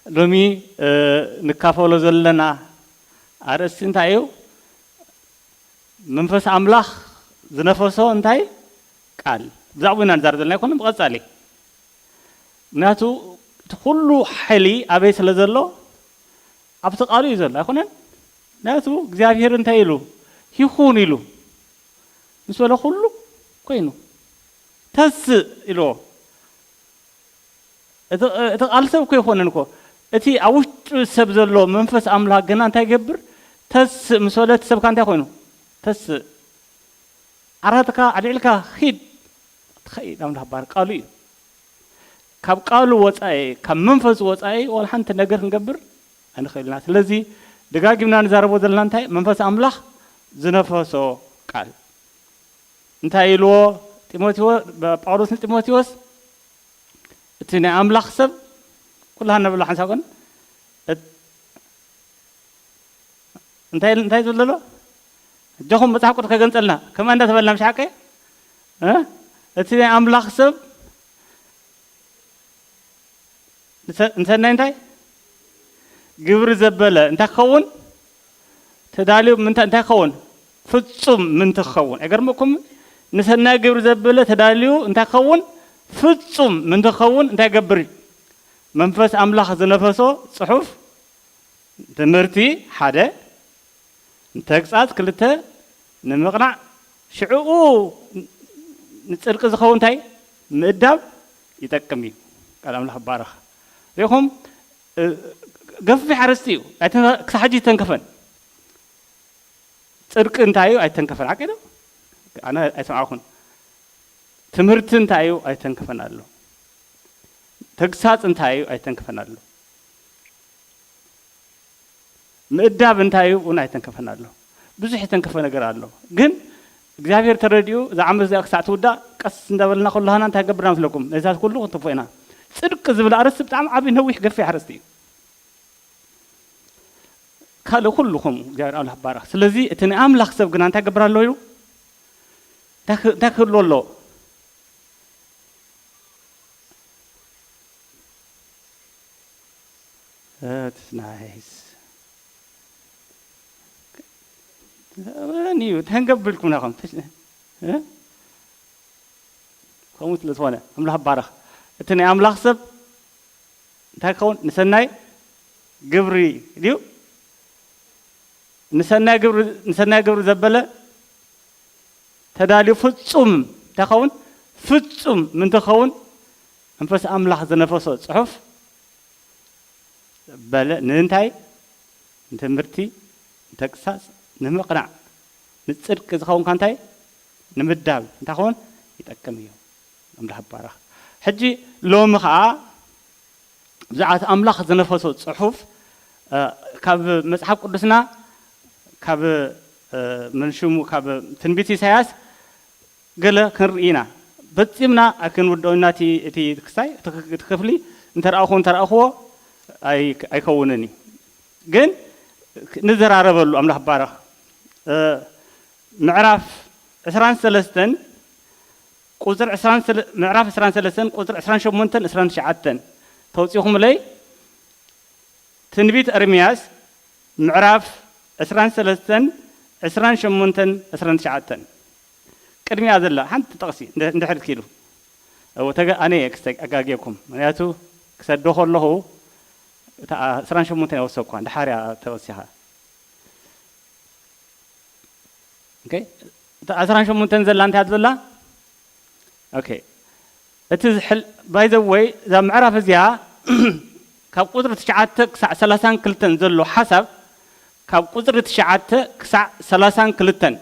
ሎሚ ንካፈሎ ዘለና ኣርእስቲ እንታይ እዩ? መንፈስ ኣምላኽ ዝነፈሶ እንታይ ቃል? ብዛዕባ ኢና ንዛረብ ዘለና ኣይኮነን። ብቐጻሊ ምክንያቱ እቲ ኩሉ ሓይሊ ኣበይ ስለ ዘሎ ኣብቲ ቃሉ እዩ ዘሎ ኣይኮነን። ምክንያቱ እግዚኣብሔር እንታይ ኢሉ? ይኹን ኢሉ ምስ በለ ኩሉ ኮይኑ። ተስእ ኢልዎ። እቲ ቃል ሰብ እኮ ይኮነን እኮ። እቲ ኣብ ውሽጡ ሰብ ዘሎ መንፈስ ኣምላኽ ግና እንታይ ይገብር? ተስእ ምስ በለ እቲ ሰብካ እንታይ ኮይኑ? ተስእ። ዓራትካ ኣልዒልካ ሂድ። ትኸይድ ኣምላኽ ባር ቃሉ እዩ። ካብ ቃሉ ወፃኢ፣ ካብ መንፈሱ ወፃኢ ዋላ ሓንቲ ነገር ክንገብር ኣይንኽእልና። ስለዚ ደጋጊምና ንዛረቦ ዘለና እንታይ? መንፈስ ኣምላኽ ዝነፈሶ ቃል። እንታይ ኢልዎ ጢሞቴዎ-፣ ጳውሎስ ንጢሞቴዎስ? እቲ ናይ ኣምላኽ ሰብ፣ ኩላህና ንብሎ ሓንሳብ ግን፣ እት-፣ እንታይ፣ እንታይ ዝብል ዘሎ? እጆኹም መጽሓፍ ቅዱስ ከገንጸልና፣ ከመይ እንዳተበልና ምሽ ሓቀ? እ? እቲ ናይ ኣምላኽ ሰብ ንሰ-፣ ንሰናይ እንታይ? ግብሪ ዘበለ እንታይ ክኸውን? ተዳልዩ ምንታ-፣ እንታይ ክኸውን? ፍጹም ምንቲ ክኸውን። ኣይገርመኩም? ንሰናይ ግብሪ ዘበለ ተዳልዩ እንታይ ክኸውን? ፍጹም ምንቲ ክኸውን እንታይ ይገብር እዩ? መንፈስ ኣምላኽ ዝነፈሶ ጽሑፍ፣ ትምህርቲ ሓደ፣ ንተግሳጽ ክልተ፣ ንምቕናዕ ሽዕኡ ንጽድቂ ዝኸውን እንታይ? ምእዳብ ይጠቅም እዩ። ቃል ኣምላኽ ይባረኽ። ሪኢኹም? እ፣ ገፊሕ ኣርእስቲ እዩ። ኣይተ-፣ ክሳብ ሕጂ ይተንከፈን። ጽድቂ እንታይ እዩ? ኣይተንከፈን። ሓቂ ዶ? ኣነ ኣይሰምዓኹን። ትምህርቲ እንታይ እዩ? ኣይተንከፈን ኣሎ። ተግሳጽ እንታይ እዩ? ኣይተንከፈን ኣሎ። ምእዳብ እንታይ እዩ? እውን ኣይተንከፈን ኣሎ። ብዙሕ የተንከፈ ነገር ኣሎ። ግን እግዚኣብሔር ተረዲኡ እዛ ዓመት እዚኣ ክሳዕ ትውዳእ ቀስ እንዳበልና ኩላህና እንታይ ገብርና መስለኩም? ነዚታት ኩሉ ክንትፎ ኢና። ጽድቂ ዝብል ኣርእስቲ ብጣዕሚ ዓብዪ ነዊሕ ገፊሕ ኣርእስቲ እዩ። ካልእ ኩልኹም እግዚኣብሔር ኣምላኽ ባረኽ። ስለዚ እቲ ናይ ኣምላኽ ሰብ ግና እንታይ ገብር ኣሎ ኢሉ? እንታይ ክ-፣ እንታይ ክህልዎ ኣለዎ? That's nice። መን እዩ? እንታይ ንገብር ኢልኩም ናኹም? እ? ከምኡ ስለ ዝኾነ ኣምላኽ ባረኽ። እቲ ናይ ኣምላኽ ሰብ እንታይ ክኸውን? ንሰናይ ግብሪ ድዩ? ንሰናይ ግብሪ፣ ንሰናይ ግብሪ ዘበለ ተዳልዩ ፍጹም እንታይ ክኸውን? ፍጹም ምንታይ ክኸውን? መንፈስ ኣምላኽ ዝነፈሶ ጽሑፍ በለ። ንእንታይ? ንትምህርቲ፣ ንተግሳጽ፣ ንምቕናዕ፣ ንጽድቂ ዝኸውን ከ እንታይ? ንምዳብ እንታይ ክኸውን? ይጠቅም እዩ። ኣምላኽ ይባረኽ። ሕጂ ሎሚ ኸዓ ብዛዕባ እቲ ኣምላኽ ዝነፈሶ ጽሑፍ፣ እ፣ ካብ መጽሓፍ ቅዱስና፣ ካብ፣ እ፣ መን ሽሙ፣ ካብ ትንቢት ኢሳያስ ገለ ክንርኢ ኢና። ፈጺምና ኣይክንውድኦን ኢና እቲ፣ እቲ ክስታይ፣ እቲ ክ-፣ እቲ ክፍሊ እንተረኣኹ፣ እንተረኣኹዎ ኣይ-፣ ኣይከውንን እዩ። ግን ንዘራረበሉ፣ ኣምላኽ ባረኽ። እ፣ ምዕራፍ ዕስራን ሰለስተን ቁጽሪ ዕስራን ሰለ-፣ ምዕራፍ ዕስራን ሰለስተን ቁጽሪ ዕስራን ሸሞንተን ዕስራን ትሽዓተን ተውጺኹምለይ? ትንቢት ኤርምያስ ምዕራፍ ዕስራን ሰለስተን ዕስራን ሸሞንተን ዕስራን ትሽዓተን። ቅድሚያ ዘላ ሓንቲ ጥቕሲ እንደ-፣ እንድሕር ትኪሉ። እው፣ ተገ-፣ ኣነ እየ ክስተ-፣ ኣጋግየኩም። ምኽንያቱ ክሰዶ ከለኹ እታ ዕስራን ሸሞንተን እያ ወሰኳ፣ ድሓር እያ ተወሲኻ። ኦኬ? እታ ዕስራን ሸሞንተን ዘላ እንታይ እያ ትብላ? ኦኬ። እቲ ዝሕል-፣ by the way፣ እዛ ምዕራፍ እዚኣ ካብ ቁጽሪ ትሽዓተ ክሳዕ ሰላሳን ክልተን ዘሎ ሓሳብ፣ ካብ ቁጽሪ ትሽዓተ ክሳዕ ሰላሳን ክልተን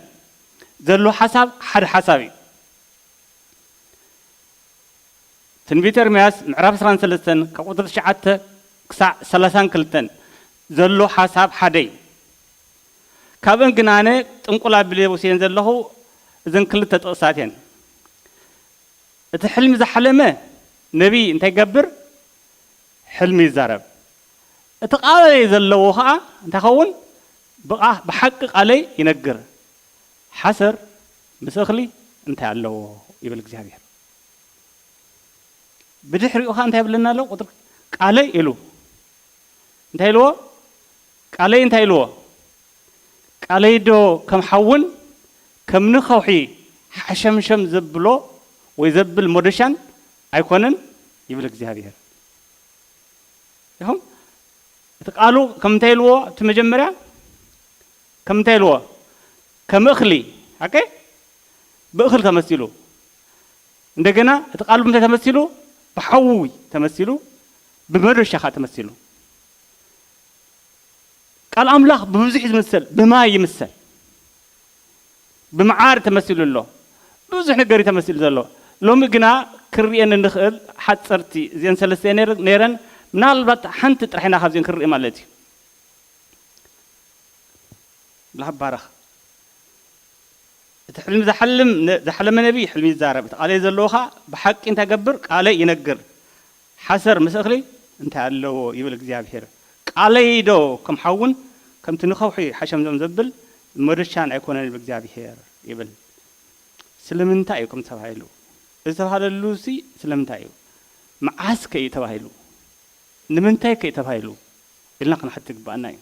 ዘሎ ሓሳብ ሓደ ሓሳብ እዩ። ትንቢት ኤርምያስ ምዕራፍ ዕስራን ሰለስተን ካብ ቁጽሪ ትሽዓተ ክሳዕ ሰላሳን ክልተን ዘሎ ሓሳብ ሓደ እዩ። ካብአን ግን ኣነ ጥንቁል ኣቢለ ወሲደን ዘለኹ እዘን ክልተ ጥቕስታት እየን። እቲ ሕልሚ ዝሓለመ ነቢይ እንታይ ይገብር? ሕልሚ ይዛረብ። እቲ ቃለይ ዘለዎ ኸዓ እንታይ ኸውን? ብቓ-፣ ብሓቂ ቃለይ ይነግር። ሓሰር ምስ እኽሊ እንታይ ኣለዎ? ይብል እግዚኣብሔር። ብድሕሪኡ ኸዓ እንታይ ይብለና ኣሎ? ቁጥሪ ቃለይ ኢሉ። እንታይ ኢልዎ? ቃለይ እንታይ ኢልዎ? ቃለይ ዶ ከም ሓውን ከም ንኸውሒ ሓሸምሸም ዘብሎ ወይ ዘብል መዶሻን ኣይኮነን ይብል እግዚኣብሔር። ይኹም እቲ ቃሉ ከም እንታይ ኢልዎ? እቲ መጀመርያ ከም እንታይ ኢልዎ? ከም እኽሊ። ኦኬ፣ ብእኽሊ ተመሲሉ። እንደገና እቲ ቃሉ ብምንታይ ተመሲሉ? ብሓዊ ተመሲሉ፣ ብመዶሻ ኸዓ ተመሲሉ። ቃል ኣምላኽ ብብዙሕ እዩ ዝምሰል፣ ብማይ ይምሰል፣ ብመዓር ተመሲሉ ኣሎ፣ ብዙሕ ነገር እዩ ተመሲሉ ዘሎ። ሎሚ ግና ክንርእየን እንኽእል ሓፀርቲ እዚአን ሰለስተ ነይረ- ነይረን፣ ምናልባት ሓንቲ ጥራሕ ኢና ካብዚአን ክንርኢ ማለት እዩ። ላባረኽ እቲ ሕልሚ ዝሓልም ዝሓለመ ነቢይ ሕልሚ ይዛረብ፣ እቲ ቃለይ ዘለዎ ኸዓ ብሓቂ እንታይ ገብር? ቃለይ ይነግር። ሓሰር ምስ እኽሊ እንታይ ኣለዎ ይብል እግዚኣብሔር። ቃለይ ዶ ከም ሓውን ከምቲ ንኸውሒ ሓሸምዘም ዘብል መዶሻን ኣይኮነን ይብል እግዚኣብሔር ይብል። ስለምንታይ እዩ ከም ተባሂሉ? እዚ ተባሃለሉ ሲ ስለምንታይ እዩ? መዓስ ከ እዩ ተባሂሉ? ንምንታይ ከ እዩ ተባሂሉ? ኢልና ክንሓትት ይግባኣና እዩ።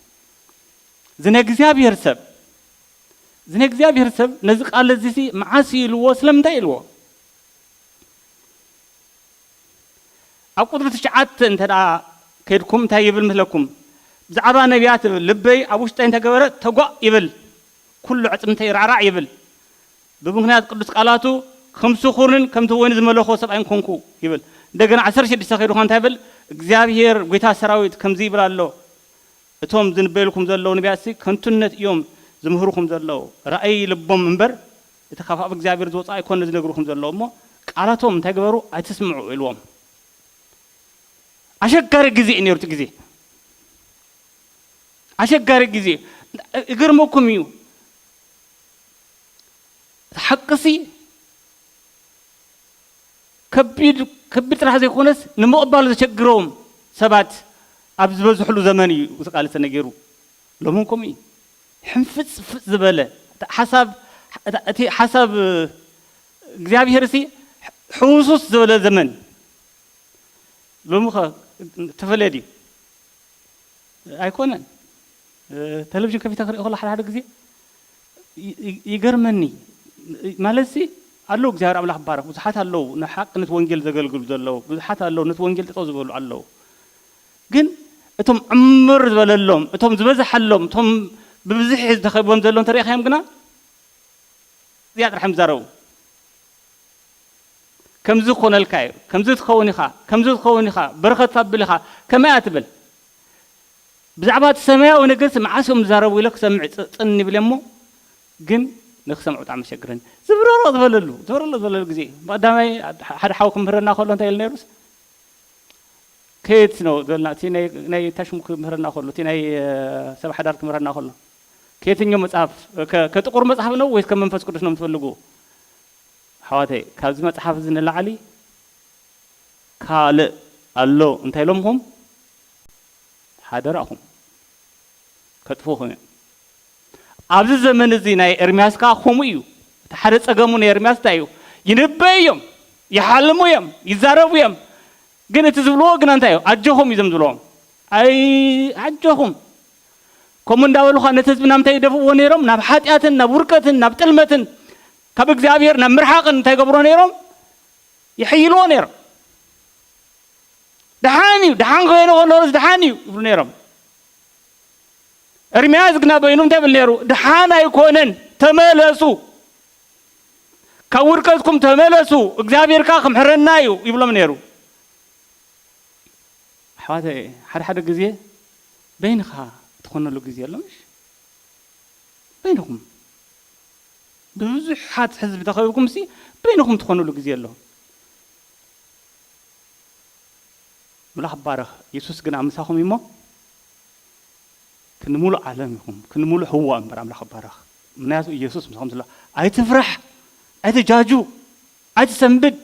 እዚ ናይ እግዚኣብሔር ሰብ እዚ ናይ እግዚኣብሔር ሰብ ነዚ ቃል እዚ ሲ መዓስ እዩ ኢልዎ? ስለምንታይ ኢልዎ? ኣብ ቁፅሪ ትሽዓተ እንተ ደኣ ከድኩም እንታይ ይብል ምስለኩም? ብዛዕባ ነቢያት ይብል፣ ልበይ ኣብ ውሽጠይ እንተገበረ ተጓእ ይብል፣ ኩሉ ዕፅምተይ ራዕራዕ ይብል። ብምኽንያት ቅዱስ ቃላቱ ከም ስኹርን ከምቲ ወይኒ ዝመለኾ ሰብኣይን ኮንኩ ይብል። እንደገና ዓሰርተ ሽዱሽተ ከይድኳ እንታይ ይብል? እግዚኣብሔር ጐይታ ሰራዊት ከምዚ ይብል ኣሎ፣ እቶም ዝንበዩልኩም ዘለዉ ነቢያትሲ ከንቱነት እዮም ዝምህሩኹም ዘለዉ። ራእይ ልቦም እምበር እቲ ካብ ኣብ እግዚኣብሔር ዝወፅእ ኣይኮነ ዝነግሩኹም ዘለዉ እሞ ቃላቶም እንታይ ግበሩ ኣይትስምዑ ኢልዎም። ኣሸጋሪ ግዜ እዩ ነይሩ እቲ ግዜ። ኣሸጋሪ ግዜ። ይገርመኩም እዩ። እቲ ሓቅሲ ከቢድ ከቢድ ጥራሕ ዘይኮነስ ንምቕባሉ ዘሸግሮም ሰባት ኣብ ዝበዝሕሉ ዘመን እዩ እዚ ቃል ተነጊሩ። ሎሚ እውን ከምኡ እዩ። ሕንፍጽፍጽ ዝበለ እቲ ሓሳብ እቲ ሓሳብ እግዚኣብሔር ሲ ሕውሱስ ዝበለ ዘመን ሎሚ ኸ ተፈለየ ድዩ? ኣይኮነን። ቴሌቪዥን ከፊተ ክርኢ ከሎ ሓደ ሓደ ግዜ ይገርመኒ። ማለት ሲ ኣለዉ እግዚኣብሔር ኣምላኽ ይባረኽ ብዙሓት ኣለዉ ንሓቂ ነቲ ወንጌል ዘገልግሉ ዘለዉ ብዙሓት ኣለዉ ነቲ ወንጌል ጠጠው ዝበሉ ኣለዉ። ግን እቶም ዕምር ዝበለሎም እቶም ዝበዝሓሎም እቶም ብብዝሒ ተኸቢቦም ዘለዉ እንተሪእኻዮም ግና እዚኣ ጥራሕ እዮም ዝዛረቡ። ከምዚ ክኾነልካ እዩ፣ ከምዚ ትኸውን ኢኻ፣ ከምዚ ትኸውን ኢኻ፣ በረኸት ኣብል ኢኻ፣ ከመይ እያ ትብል? ብዛዕባ እቲ ሰማያዊ ነገር መዓስ እዮም ዝዛረቡ ኢለ ክሰምዕ ጽን ይብል እሞ ግን ንክሰምዑ ብጣዕሚ ኣሸግረኒ። ዝብረሮ ዝበለሉ ዝበረሎ ዝበለሉ ግዜ ብቀዳማይ ሓደ ሓው ክምህረና ከሎ እንታይ ኢሉ ነይሩስ ከየት ነው ዘልና እቲ ናይ ታሽሙ ክምህረና ከሎ እቲ ናይ ሰብ ሓዳር ክምህረና ከሎ ከየትኛው መጽሐፍ ከጥቁር መጽሐፍ ነው ወይስ ከመንፈስ ቅዱስ ነው የምትፈልጉ? ኣሕዋተይ ካብዚ መጽሓፍ እዚ ንላዕሊ ካልእ ኣሎ እንታይ ኢሎምኹም? ሓደራኹም ከጥፉኹም እዮም። ኣብዚ ዘመን እዚ ናይ ኤርምያስ ከኣ ከምኡ እዩ። እቲ ሓደ ጸገሙ ናይ ኤርምያስ እንታይ እዩ? ይንበዩ እዮም፣ ይሓልሙ እዮም፣ ይዛረቡ እዮም። ግን እቲ ዝብልዎ ግና እንታይ እዩ? ኣጆኹም እዩ ዘም ዝብልዎም። ኣይ ኣጆኹም ከምኡ እንዳበሉኻ ነቲ ህዝቢ ናብ እንታይ ይደፍእዎ ነይሮም? ናብ ሓጢኣትን ናብ ውርቀትን ናብ ጥልመትን ካብ እግዚኣብሔር ናብ ምርሓቕን እንታይ ገብሮ ነይሮም? ይሕይልዎ ነይሮም። ደሓን እዩ ደሓን ኮይኑ ከሎ ደሓን እዩ ይብሉ ነይሮም። ኤርምያስ ግና በይኑ እንታይ ይብል ነይሩ? ደሓን ኣይኮነን፣ ተመለሱ፣ ካብ ውድቀትኩም ተመለሱ፣ እግዚኣብሔር ከኣ ክምሕረና እዩ ይብሎም ነይሩ። ኣሕዋተይ ሓደ ሓደ ግዜ በይንኻ ትኾነሉ ግዜ ኣሎ ምሽ በይንኹም ብብዙሓት ህዝቢ ተኸቢብኩም ሲ በይንኹም ትኾኑሉ ግዜ ኣሎ። ኣምላኽ ይባረኽ። የሱስ ግን ኣብ ምሳኹም እዩ እሞ ክንምሉእ ዓለም ኢኹም ክንምሉእ ህዋ እምበር ኣምላኽ ይባረኽ። ምክንያቱ ኢየሱስ ምሳኹም ስለ ኣይትፍራሕ፣ ኣይትጃጁ፣ ኣይትሰንብድ።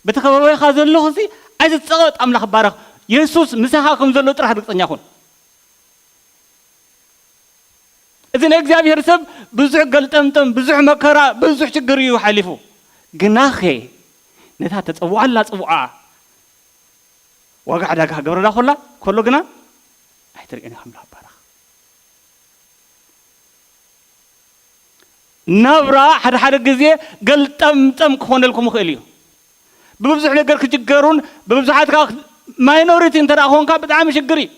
በቲ ከባቢኻ ዘለኹ ሲ ኣይትጸቐጥ። ኣምላኽ ይባረኽ። የሱስ ምሳኻ ከም ዘሎ ጥራሕ ርግጸኛ ኩን። እዚ ናይ እግዚኣብሔር ሰብ ብዙሕ ገልጠምጠም ብዙሕ መከራ ብዙሕ ችግር እዩ ሓሊፉ። ግናኸ ነታ ተጸውዓላ ጽውዓ ዋጋ ዕዳጋ ክገብረላ ኮላ ከሎ ግና ኣይትርእን ኢኻ ኣምላኽ ባረኽ። ናብራ ሓደ ሓደ ግዜ ገልጠምጠም ክኾነልኩም ይኽእል እዩ። ብብዙሕ ነገር ክጅገሩን ብብዙሓት ከዓ ማይኖሪቲ እንተ ደኣ ኾንካ ብጣዕሚ ሽግር እዩ።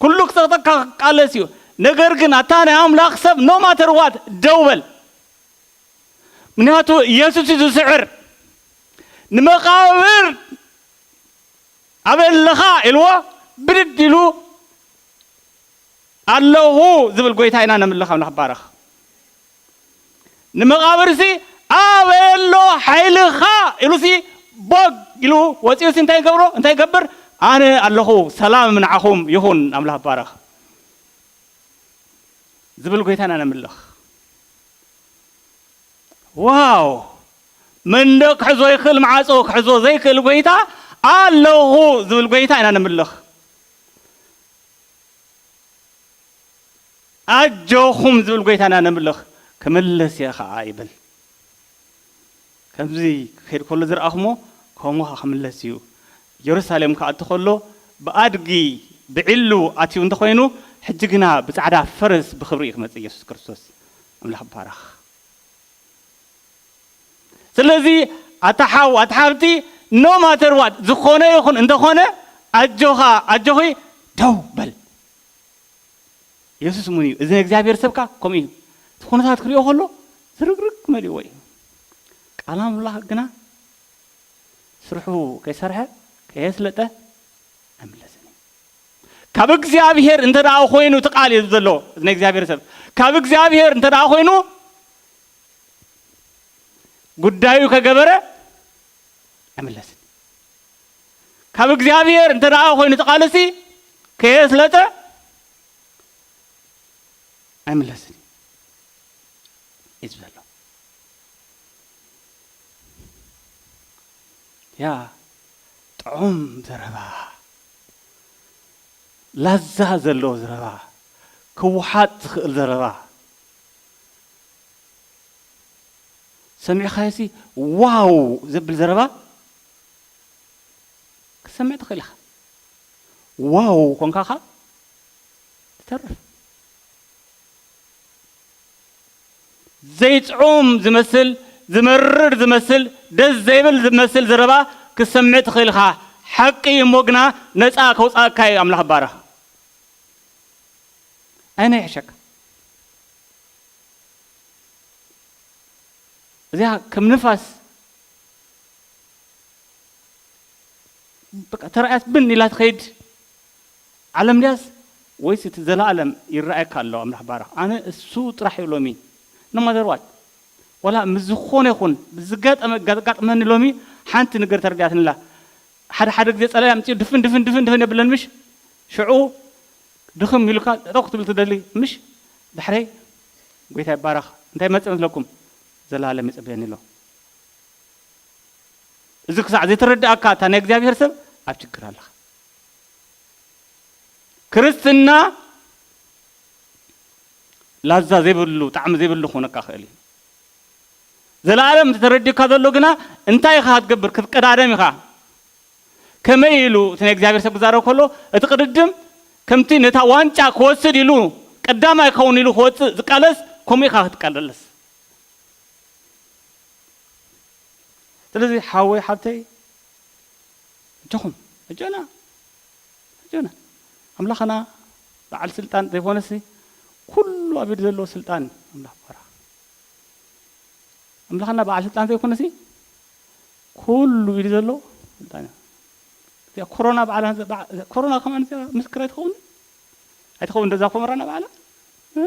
ኩሉ ክጸቕጠካ ክቃለስ እዩ። ነገር ግን ኣታ ናይ ኣምላኽ ሰብ ኖ ማተር ዋት ደው በል። ምክንያቱ ኢየሱስ እዩ ዝስዕር። ንመቓብር ኣበይ ኣለኻ ኢልዎ ብድድ ኢሉ ኣለኹ ዝብል ጎይታ ኢና ነምልኽ። ኣምላኽ ባረኽ። ንመቓብርሲ ኣበይ ኣሎ ሓይልኻ ኢሉሲ ቦግ ኢሉ ወፂኡሲ እንታይ ይገብሮ እንታይ ይገብር? ኣነ ኣለኹ ሰላም ንዓኹም ይኹን ኣምላኽ ባረኽ ዝብል ጎይታ ኢና ነምልኽ። ዋው! መንደቕ ክሕዞ ይኽእል፣ ማዕጾ ክሕዞ ዘይክእል ጎይታ ኣለኹ ዝብል ጎይታ ኢና ንምልኽ። ኣጆኹም ዝብል ጎይታ ኢና ንምልኽ። ክምለስ እየ ኸዓ ይብል። ከምዚ ክኸይድ ከሎ ዝረኣኹሞ ከምኡ ኸዓ ክምለስ እዩ። ኢየሩሳሌም ክኣቱ ከሎ ብኣድጊ ብዒሉ ኣትዩ እንተኾይኑ፣ ሕጂ ግና ብጻዕዳ ፈረስ ብኽብሪ እዩ ክመጽእ ኢየሱስ ክርስቶስ። ኣምላኽ ይባረኽ። ስለዚ ኣታ ሓው፣ ኣታ ሓብቲ፣ ኖ ማተር ዋት ዝኾነ ይኹን እንተኾነ ኣጆኻ ኣጆኺ ደው በል። የሱስ እሙን እዩ። እዚ ናይ እግዚኣብሔር ሰብካ ከምኡ እዩ። እቲ ኩነታት ክሪኦ ከሎ ዝርግርግ መሊእዎ እዩ። ቃል ኣምላኽ ግና ስርሑ ከይሰርሐ ከየስለጠ ኣይምለስን እዩ። ካብ እግዚኣብሔር እንተ ደኣ ኮይኑ እቲ ቃል እዩ ዘሎ፣ እዚ ናይ እግዚኣብሔር ሰብ ካብ እግዚኣብሔር እንተ ደኣ ኮይኑ ጉዳዩ ከገበረ ኣይምለስን። ካብ እግዚኣብሔር እንተ ደኣ ኮይኑ እቲ ቃልሲ ከየስለጠ ኣይምለስን እዩ ዘሎ። ያ ጥዑም ዘረባ፣ ላዛ ዘለዎ ዘረባ፣ ክውሓጥ ዝኽእል ዘረባ ሰሚዕኻዮሲ ዋው ዘብል ዘረባ ክትሰምዕ ትኽእል ኢኻ። ዋው ኮንካ ኸኣ ትተርፍ። ዘይጥዑም ዝመስል፣ ዝመርር ዝመስል፣ ደስ ዘይብል ዝመስል ዘረባ ክትሰምዕ ትኽእል ኢኻ። ሓቂ እዩ እሞ ግና ነጻ ከውጽኣካ እዩ ኣምላኽ ባረኽ። ኣነ ይሕሸካ። እዚኣ ከም ንፋስ በቃ ተራእያስ ብን ኢላ ትኸይድ ዓለም ድያስ ወይስ እቲ ዘለኣለም ይረኣየካ ኣሎ? ኣምላኽ ባረኽ። ኣነ እሱ ጥራሕ እዩ ሎሚ። No matter what። ዋላ ምስ ዝኾነ ይኹን ዝጋጠመ-፣ ጋጠመኒ ሎሚ ሓንቲ ነገር ተረዲኣትንላ። ሓደ ሓደ ግዜ ጸላኢ ኣምጺኡ ድፍን፣ ድፍን፣ ድፍን፣ ድፍን የብለን ምሽ? ሽዑ ድኽም ኢሉካ ጠጠው ክትብል ትደሊ ምሽ? ዳሕረይ ጎይታ ይባረኽ። እንታይ መጽእ መስለኩም? ዘላለም ይጽበየኒ ኣሎ። እዚ ክሳዕ ዘይተረድኣካ እታ ናይ እግዚኣብሔር ሰብ ኣብ ችግር ኣለኻ። ክርስትና ላዛ ዘይብሉ፣ ጣዕሚ ዘይብሉ ክኾነካ ክእል እዩ። ዘላለም ተረዲእካ ዘሎ ግና እንታይ ኢኻ ክትገብር? ክትቀዳደም ኢኻ። ከመይ ኢሉ እቲ ናይ እግዚኣብሔር ሰብ ክዛረብ ከሎ፣ እቲ ቅድድም ከምቲ ነታ ዋንጫ ክወስድ ኢሉ ቀዳማይ ክኸውን ኢሉ ክወጽእ ዝቃለስ፣ ከምኡ ኢኻ ክትቃለስ። ስለዚ ሓወይ ሓብተይ፣ ኣጆኹም፣ ኣጆና፣ ኣጆና። ኣምላኽና በዓል ስልጣን ዘይኮነሲ፣ ኩሉ ኣብ ኢዱ ዘሎ ስልጣን ኣምላኽ ባራ። ኣምላኽና በዓል ስልጣን ዘይኮነሲ፣ ኩሉ ኢዱ ዘሎ ስልጣን እዩ። እዚኣ ኮሮና በዓላ፣ በዓ-፣ ኮሮና ከማን እዚኣ ምስክር ኣይትኸውን? ኣይትኸውን? እንደዛ ኮሮና በዓላ? እ?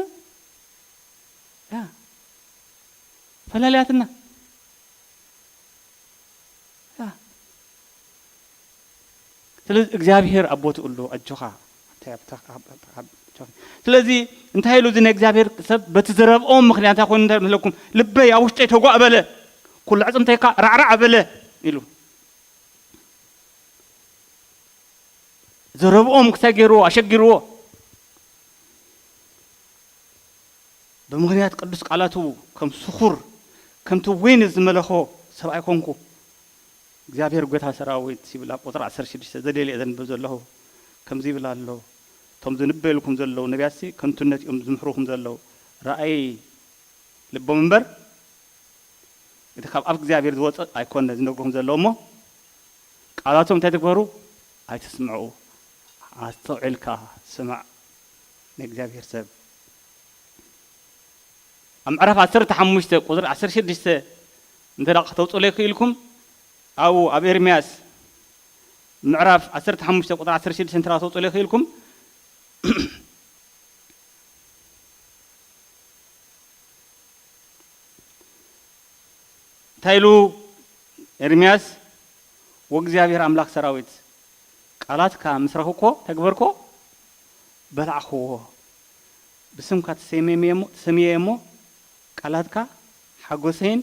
ያ። ፈላልያትና። ያ። ስለዚ እግዚኣብሔር ኣብ ቦትኡ ኣሎ፣ ኣጆኻ። ስለዚ እንታይ ኢሉ እዚ ናይ እግዚኣብሔር ሰብ በቲ ዘረብኦም ምኽንያት እንታይ ኮይኑ እንታይ መስለኩም? ልበይ ኣብ ውሽጠይ ተጓእ በለ፣ ኩሉ ኣዕጽምተይ ከኣ ራዕራዕ በለ ኢሉ። ዘረብኦም ክሳይ ገይርዎ፣ ኣሸጊርዎ። ብምኽንያት ቅዱስ ቃላቱ ከም ስኹር፣ ከምቲ ወይኒ ዝመለኾ ሰብኣይ ኮንኩ። እግዚኣብሔር ጐይታ ሰራዊት ይብል ኣብ ቁጽሪ ዓሰርተ ሽዱሽተ፣ ዘደልየ ዘንብብ ዘለኹ። ከምዚ ይብል ኣሎ፣ እቶም ዝንበዩልኩም ዘለዉ ነቢያትሲ ከንቱነት እዮም ዝምሕሩኹም ዘለዉ። ራእይ ልቦም እምበር፣ እቲ ካብ ኣፍ እግዚኣብሔር ዝወጸ ኣይኮነ ዝነግርኹም ዘለዉ እሞ፣ ቃላቶም እንታይ ትግበሩ? ኣይትስምዑ። ኣስተውዒልካ ስማዕ፣ ንእግዚኣብሔር ሰብ። ኣብ ምዕራፍ ዓሰርተ ሓሙሽተ ቁጽሪ ዓሰርተ ሽዱሽተ እንተ ደኣ ከተውጽኡለይ ክኢልኩም፣ ኣብኡ ኣብ ኤርምያስ ምዕራፍ ዓሰርተ ሓሙሽተ ቁጽሪ ዓሰርተ ሽዱሽተ እንተ ደኣ ከተውጽኡለይ ክኢልኩም፣ እንታይ ኢሉ ኤርምያስ? "ወእግዚኣብሔር ኣምላኽ ሰራዊት፣ ቃላትካ ምስ ረኽብኮ፣ ተግበርኮ፣ በላዕኽዎ። ብስምካ ተሰምየ እሞ፣ ተሰምየ እሞ፣ ቃላትካ ሓጎሰይን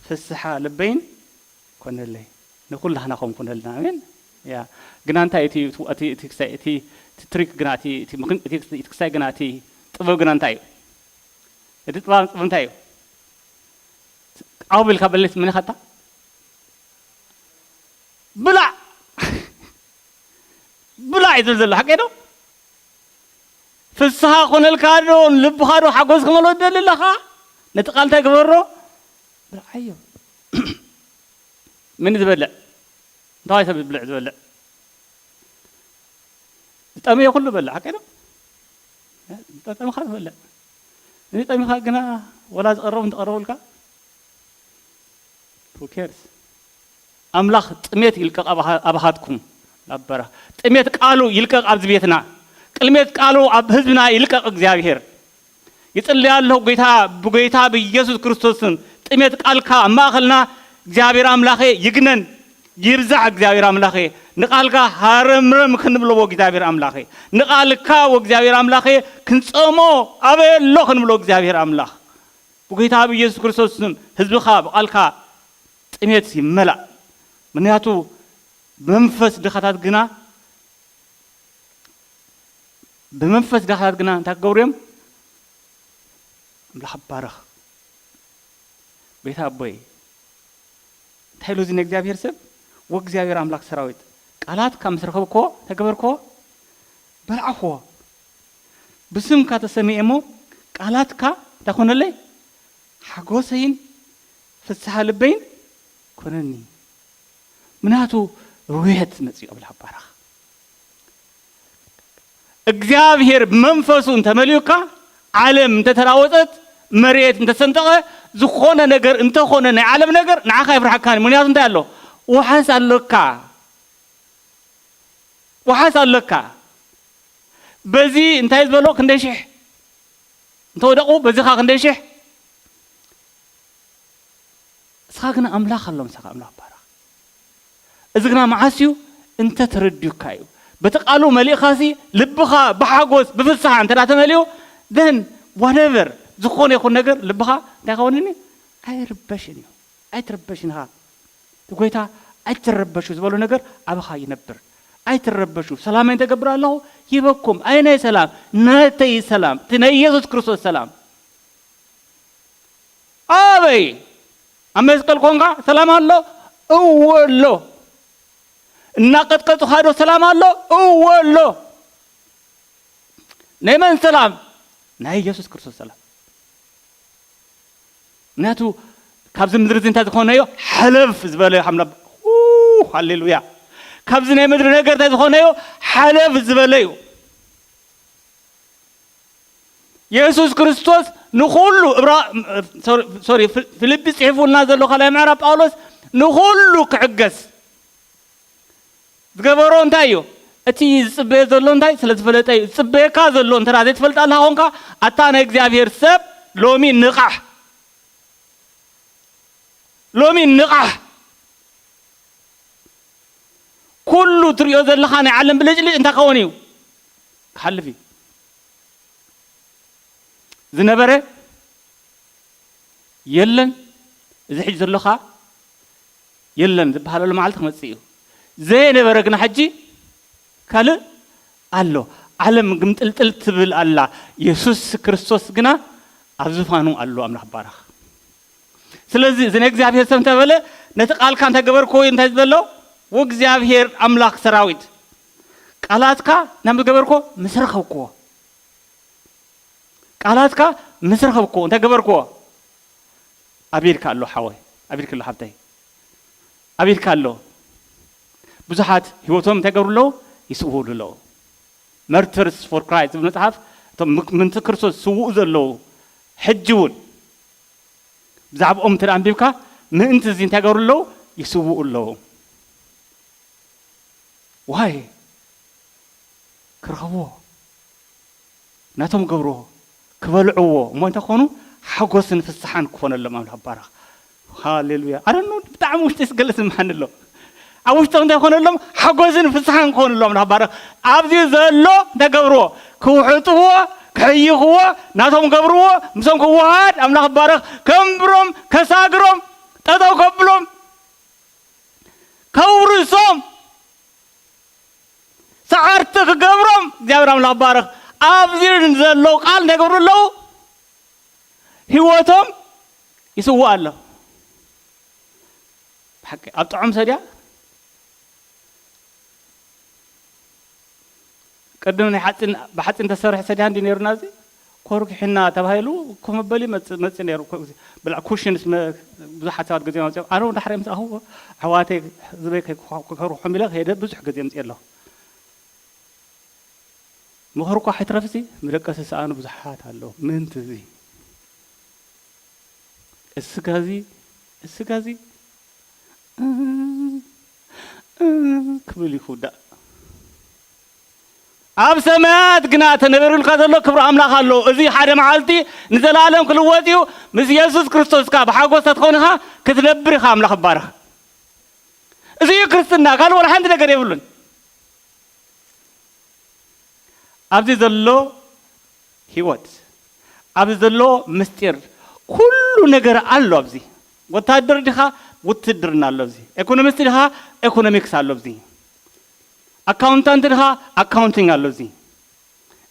ፍስሓ ልበይን ኮነለይ።" ንኹላህና ከም ኮነልና። ኣሜን። ያ። ግና እንታይ እቲ፣ እቲ፣ እቲ ክሳይ፣ እቲ፣ እቲ ትሪክ ግና፣ እቲ፣ እቲ ምኽን-፣ እቲ፣ እቲ ክሳይ ግና፣ እቲ ጥበብ ግና እንታይ እዩ? እቲ ጥበብ፣ ጥበብ እንታይ እዩ? ዓው ኢልካ በለስ ምን ኸታ? ብላዕ! ብላዕ እዩ ዝብል ዘሎ፣ ሓቀይ ዶ? ፍስሃ ኮነልካ ዶ? ልብኻ ዶ ሓጎስ ክመልኦ ትደሊ ኣለኻ? ነቲ ቃል እንታይ ግበሮ? ብልዓዮ። መን እዩ ዝበልዕ? እንታይ ሰብ ብልዕ ዝበልዕ? ዝጠመየ ኩሉ በልዕ፣ ሓቀይ ዶ? ዝጠመኻ ትበልዕ። እዚ ጠሚኻ ግና ወላ ዝቐረቡ እንተቐረቡልካ፣ who cares? ኣምላኽ ጥሜት ይልቀቕ ኣብ ሃ-፣ ኣብኻትኩም። ኣበራ። ጥሜት ቃሉ ይልቀቕ ኣብዚ ቤትና። ጥሜት ቃሉ ኣብ ህዝብና ይልቀቕ እግዚኣብሔር። ይጽልይ ኣለኹ ጐይታ፣ ብጐይታ ብኢየሱስ ክርስቶስ ስም ጥሜት ቃልካ ኣብ ማእከልና እግዚኣብሔር ኣምላኸ ይግነን፣ ይብዛሕ እግዚኣብሔር ኣምላኸ። ንቃልካ ሃረምረም ክንብሎ ወእግዚኣብሔር ኣምላኸ። ንቃልካ ወእግዚኣብሔር ኣምላኸ ክንጸሞ ኣበይ ኣሎ ክንብሎ እግዚኣብሔር ኣምላኽ። ብጐይታ ብኢየሱስ ክርስቶስ ስም ህዝብኻ ብቃልካ ጥሜት ይመላእ። ምኽንያቱ ብመንፈስ ድኻታት ግና፣ ብመንፈስ ድኻታት ግና እንታይ ክገብሩ እዮም? ኣምላኽ ባረኽ። ጐይታ ኣቦይ፣ እንታይ ኢሉ እዚ ንእግዚኣብሔር ሰብ? "ወእግዚኣብሔር ኣምላኽ ሰራዊት፣ ቃላትካ ምስ ረኸብክዎ፣ ተገበርኮ፣ በላዕኽዎ። ብስምካ ተሰሚኤ እሞ፣ ቃላትካ እንታይ ኮነለይ? ሓጎሰይን ፍስሓ ልበይን ኮነኒ።" ምኽንያቱ ርዌት መጺኡ፣ ኣምላኽ ባረኽ። እግዚኣብሔር ብመንፈሱ እንተመሊኡካ፣ ዓለም እንተተናወጸት፣ መሬት እንተሰንጠቐ፣ ዝኾነ ነገር እንተኾነ፣ ናይ ዓለም ነገር ንዓኻ ኣይፍርሓካን። ምኽንያቱ እንታይ ኣሎ? ዋሕስ ኣለካ። ዋሕስ ኣለካ። በዚ እንታይ ዝበሎ ክንደይ ሽሕ እንተወደቑ፣ በዚኻ ክንደይ ሽሕ። እስኻ ግን ኣምላኽ ኣሎ ምሳኻ፣ ኣምላኽ ባረኽ። እዚ ግና መዓስ እዩ? እንተ ተረዲኡካ እዩ። በቲ ቃሉ መሊእኻሲ ልብኻ ብሓጎስ ብፍስሓ እንተ ደኣ ተመሊኡ፣ then whatever ዝኾነ ይኹን ነገር ልብኻ እንታይ ከውንን እዩ? ኣይርበሽን እዩ። ኣይትረበሽን ኢኻ። እቲ ጐይታ ኣይትረበሹ ዝበሎ ነገር ኣባኻ ይነብር። ኣይትረበሹ፣ ሰላመይ እንተገብር ኣለኹ ሂበኩም። ኣየናይ ሰላም? ናተይ ሰላም፣ እቲ ናይ ኢየሱስ ክርስቶስ ሰላም። ኣበይ? ኣብ መስቀል ኮንካ ሰላም ኣሎ? እወ ኣሎ። እናቀጥቀጡኻ ዶ ሰላም ኣሎ? እወ ኣሎ። ናይ መን ሰላም? ናይ ኢየሱስ ክርስቶስ ሰላም። ምክንያቱ ካብዚ ምድሪ እዚ እንታይ ዝኾነዮ ሓለፍ ዝበለዮ ሓምላ። ኡ፣ ሃሌሉያ። ካብዚ ናይ ምድሪ ነገር እንታይ ዝኾነዮ ሓለፍ ዝበለዩ። የሱስ ክርስቶስ ንኹሉ እብራ-፣ ሶሪ፣ ሶሪ፣ ፊ-፣ ፊልጲ ጽሒፉልና ዘሎ ካልኣይ ምዕራፍ ጳውሎስ ንኹሉ ክዕገስ ዝገበሮ እንታይ እዩ? እቲ ዝጽበዮ ዘሎ እንታይ ስለ ዝፈለጠ እዩ። ዝጽበየካ ዘሎ እንተ ዘይትፈልጥ ኣለኻ ኾንካ፣ ኣታ ናይ እግዚኣብሔር ሰብ ሎሚ ንቓሕ። ሎሚ ንቓሕ። ኩሉ ትሪኦ ዘለኻ ናይ ዓለም ብልጭልጭ እንታይ ክኸውን እዩ? ክሓልፍ እዩ። ዝነበረ የለን፣ እዚ ሕጂ ዘሎ ኸኣ የለን ዝበሃለሉ መዓልቲ ክመጽእ እዩ። ዘየነበረ ግና ሕጂ ካልእ ኣሎ። ዓለም ግምጥልጥል ትብል ኣላ። የሱስ ክርስቶስ ግና ኣብ ዝፋኑ ኣሎ። ኣምላኽ ባረኽ። ስለዚ እዚ ናይ እግዚኣብሔር ሰብ እንተበለ ነቲ ቃልካ እንታይ ገበርክዎ እዩ እንታይ ዝበሎ? ወእግዚኣብሔር ኣምላኽ ሰራዊት ቃላትካ ናብ ዝገበርኮ ምስ ረኸብክዎ፣ ቃላትካ ምስ ረኸብክዎ እንታይ ገበርክዎ? ኣቤልካ ኣሎ ሓወይ፣ ኣቤልካ ኣሎ ሓብተይ፣ ኣቤልካ ኣሎ። ብዙሓት ህይወቶም እንታይ ገብሩ ኣለዉ? ይስውሉ ኣለዉ። መርተርስ ፎር ክራይስት ዝብል መጽሓፍ፣ እቶም ምክ-፣ ምእንቲ ክርስቶስ ዝስውኡ ዘለዉ፣ ሕጂ እውን ብዛዕባኦም እንተ ደኣ ኣንቢብካ፣ ምእንቲ እዚ እንታይ ገብሩ ኣለዉ? ይስውኡ ኣለዉ። ዋይ ክረኽብዎ፣ ናቶም ገብርዎ፣ ክበልዕዎ እሞ እንታይ ክኾኑ? ሓጎስን ፍስሓን ክኾነሎም ኣምላኽ ባረኽ። ሃሌሉያ። ኣረ ኖ፣ ብጣዕሚ ውሽጢ ስገለ ስምሓኒ ኣሎ። ኣብ ውሽጦም እንታይ ክኾነሎም? ሓጎስን ፍስሓን ክኾነሎም ኣምላኽ ባረኽ። ኣብዚ ዘሎ እንታይ ገብርዎ? ክውሕጥዎ፣ ክሕይኽዎ፣ ናቶም ገብርዎ፣ ምሶም ክወሃድ ኣምላኽ ባረኽ። ከንብሮም፣ ከሳግሮም፣ ጠጠው ከብሎም፣ ከውርሶም፣ ሰዓርቲ ክገብሮም እግዚኣብሔር ኣምላኽ ባረኽ። ኣብዚ ዘሎ ቃል እንታይ ገብሩ ኣለዉ? ህይወቶም ይስውእ ኣሎ። ብሓቂ ኣብ ጥዑም ሰድያ ቅድም ናይ ሓፂን፣ ብሓፂን ተሰርሐ ሰድያ እንዲ ነይሩና፣ እዚ ኮርኪ ሒና ተባሂሉ ኮፍ መበሊ መፅ-፣ መፅእ ነይሩ። ኮ-፣ ብላ-፣ ኩሽንስ መ-፣ ብዙሓት ሰባት ገዚኦም ኣምፅኦም። ኣነ እውን ዳሕራይ ምስ ረኣኹዎ ኣሕዋተይ ህዝበይ ከይ-፣ ከይኮርኹም ኢለ ከይደ ብዙሕ ገዚኦም ኣምፅእ ኣለኹ። ምኽሪ እኳ ከይትረፍሲ መደቀሲ ዝሰኣኑ ብዙሓት ኣለዉ። ምእንቲ እዚ እስጋዚ፣ እስጋዚ እ፣ እ ክብል እዩ ክውዳእ። ኣብ ሰማያት ግና ተነቢሩልካ ዘሎ ክብሪ ኣምላኽ ኣሎ። እዚ ሓደ መዓልቲ ንዘለኣለም ክልወጥ እዩ። ምስ የሱስ ክርስቶስካ ብሓጎስ ተትኸውን ኢኻ፣ ክትነብር ኢኻ። ኣምላኽ ይባረኽ። እዚ እዩ ክርስትና፣ ካልእ ወላ ሓንቲ ነገር የብሉን። ኣብዚ ዘሎ ህይወት፣ ኣብዚ ዘሎ ምስጢር፣ ኩሉ ነገር ኣሎ ኣብዚ። ወታደር ዲኻ፣ ውትድርና ኣሎ ኣብዚ። ኤኮኖሚስት ዲኻ፣ ኤኮኖሚክስ ኣሎ ኣብዚ። ኣካውንታንት ዲኻ፣ ኣካውንቲንግ ኣሎ ኣብዚ።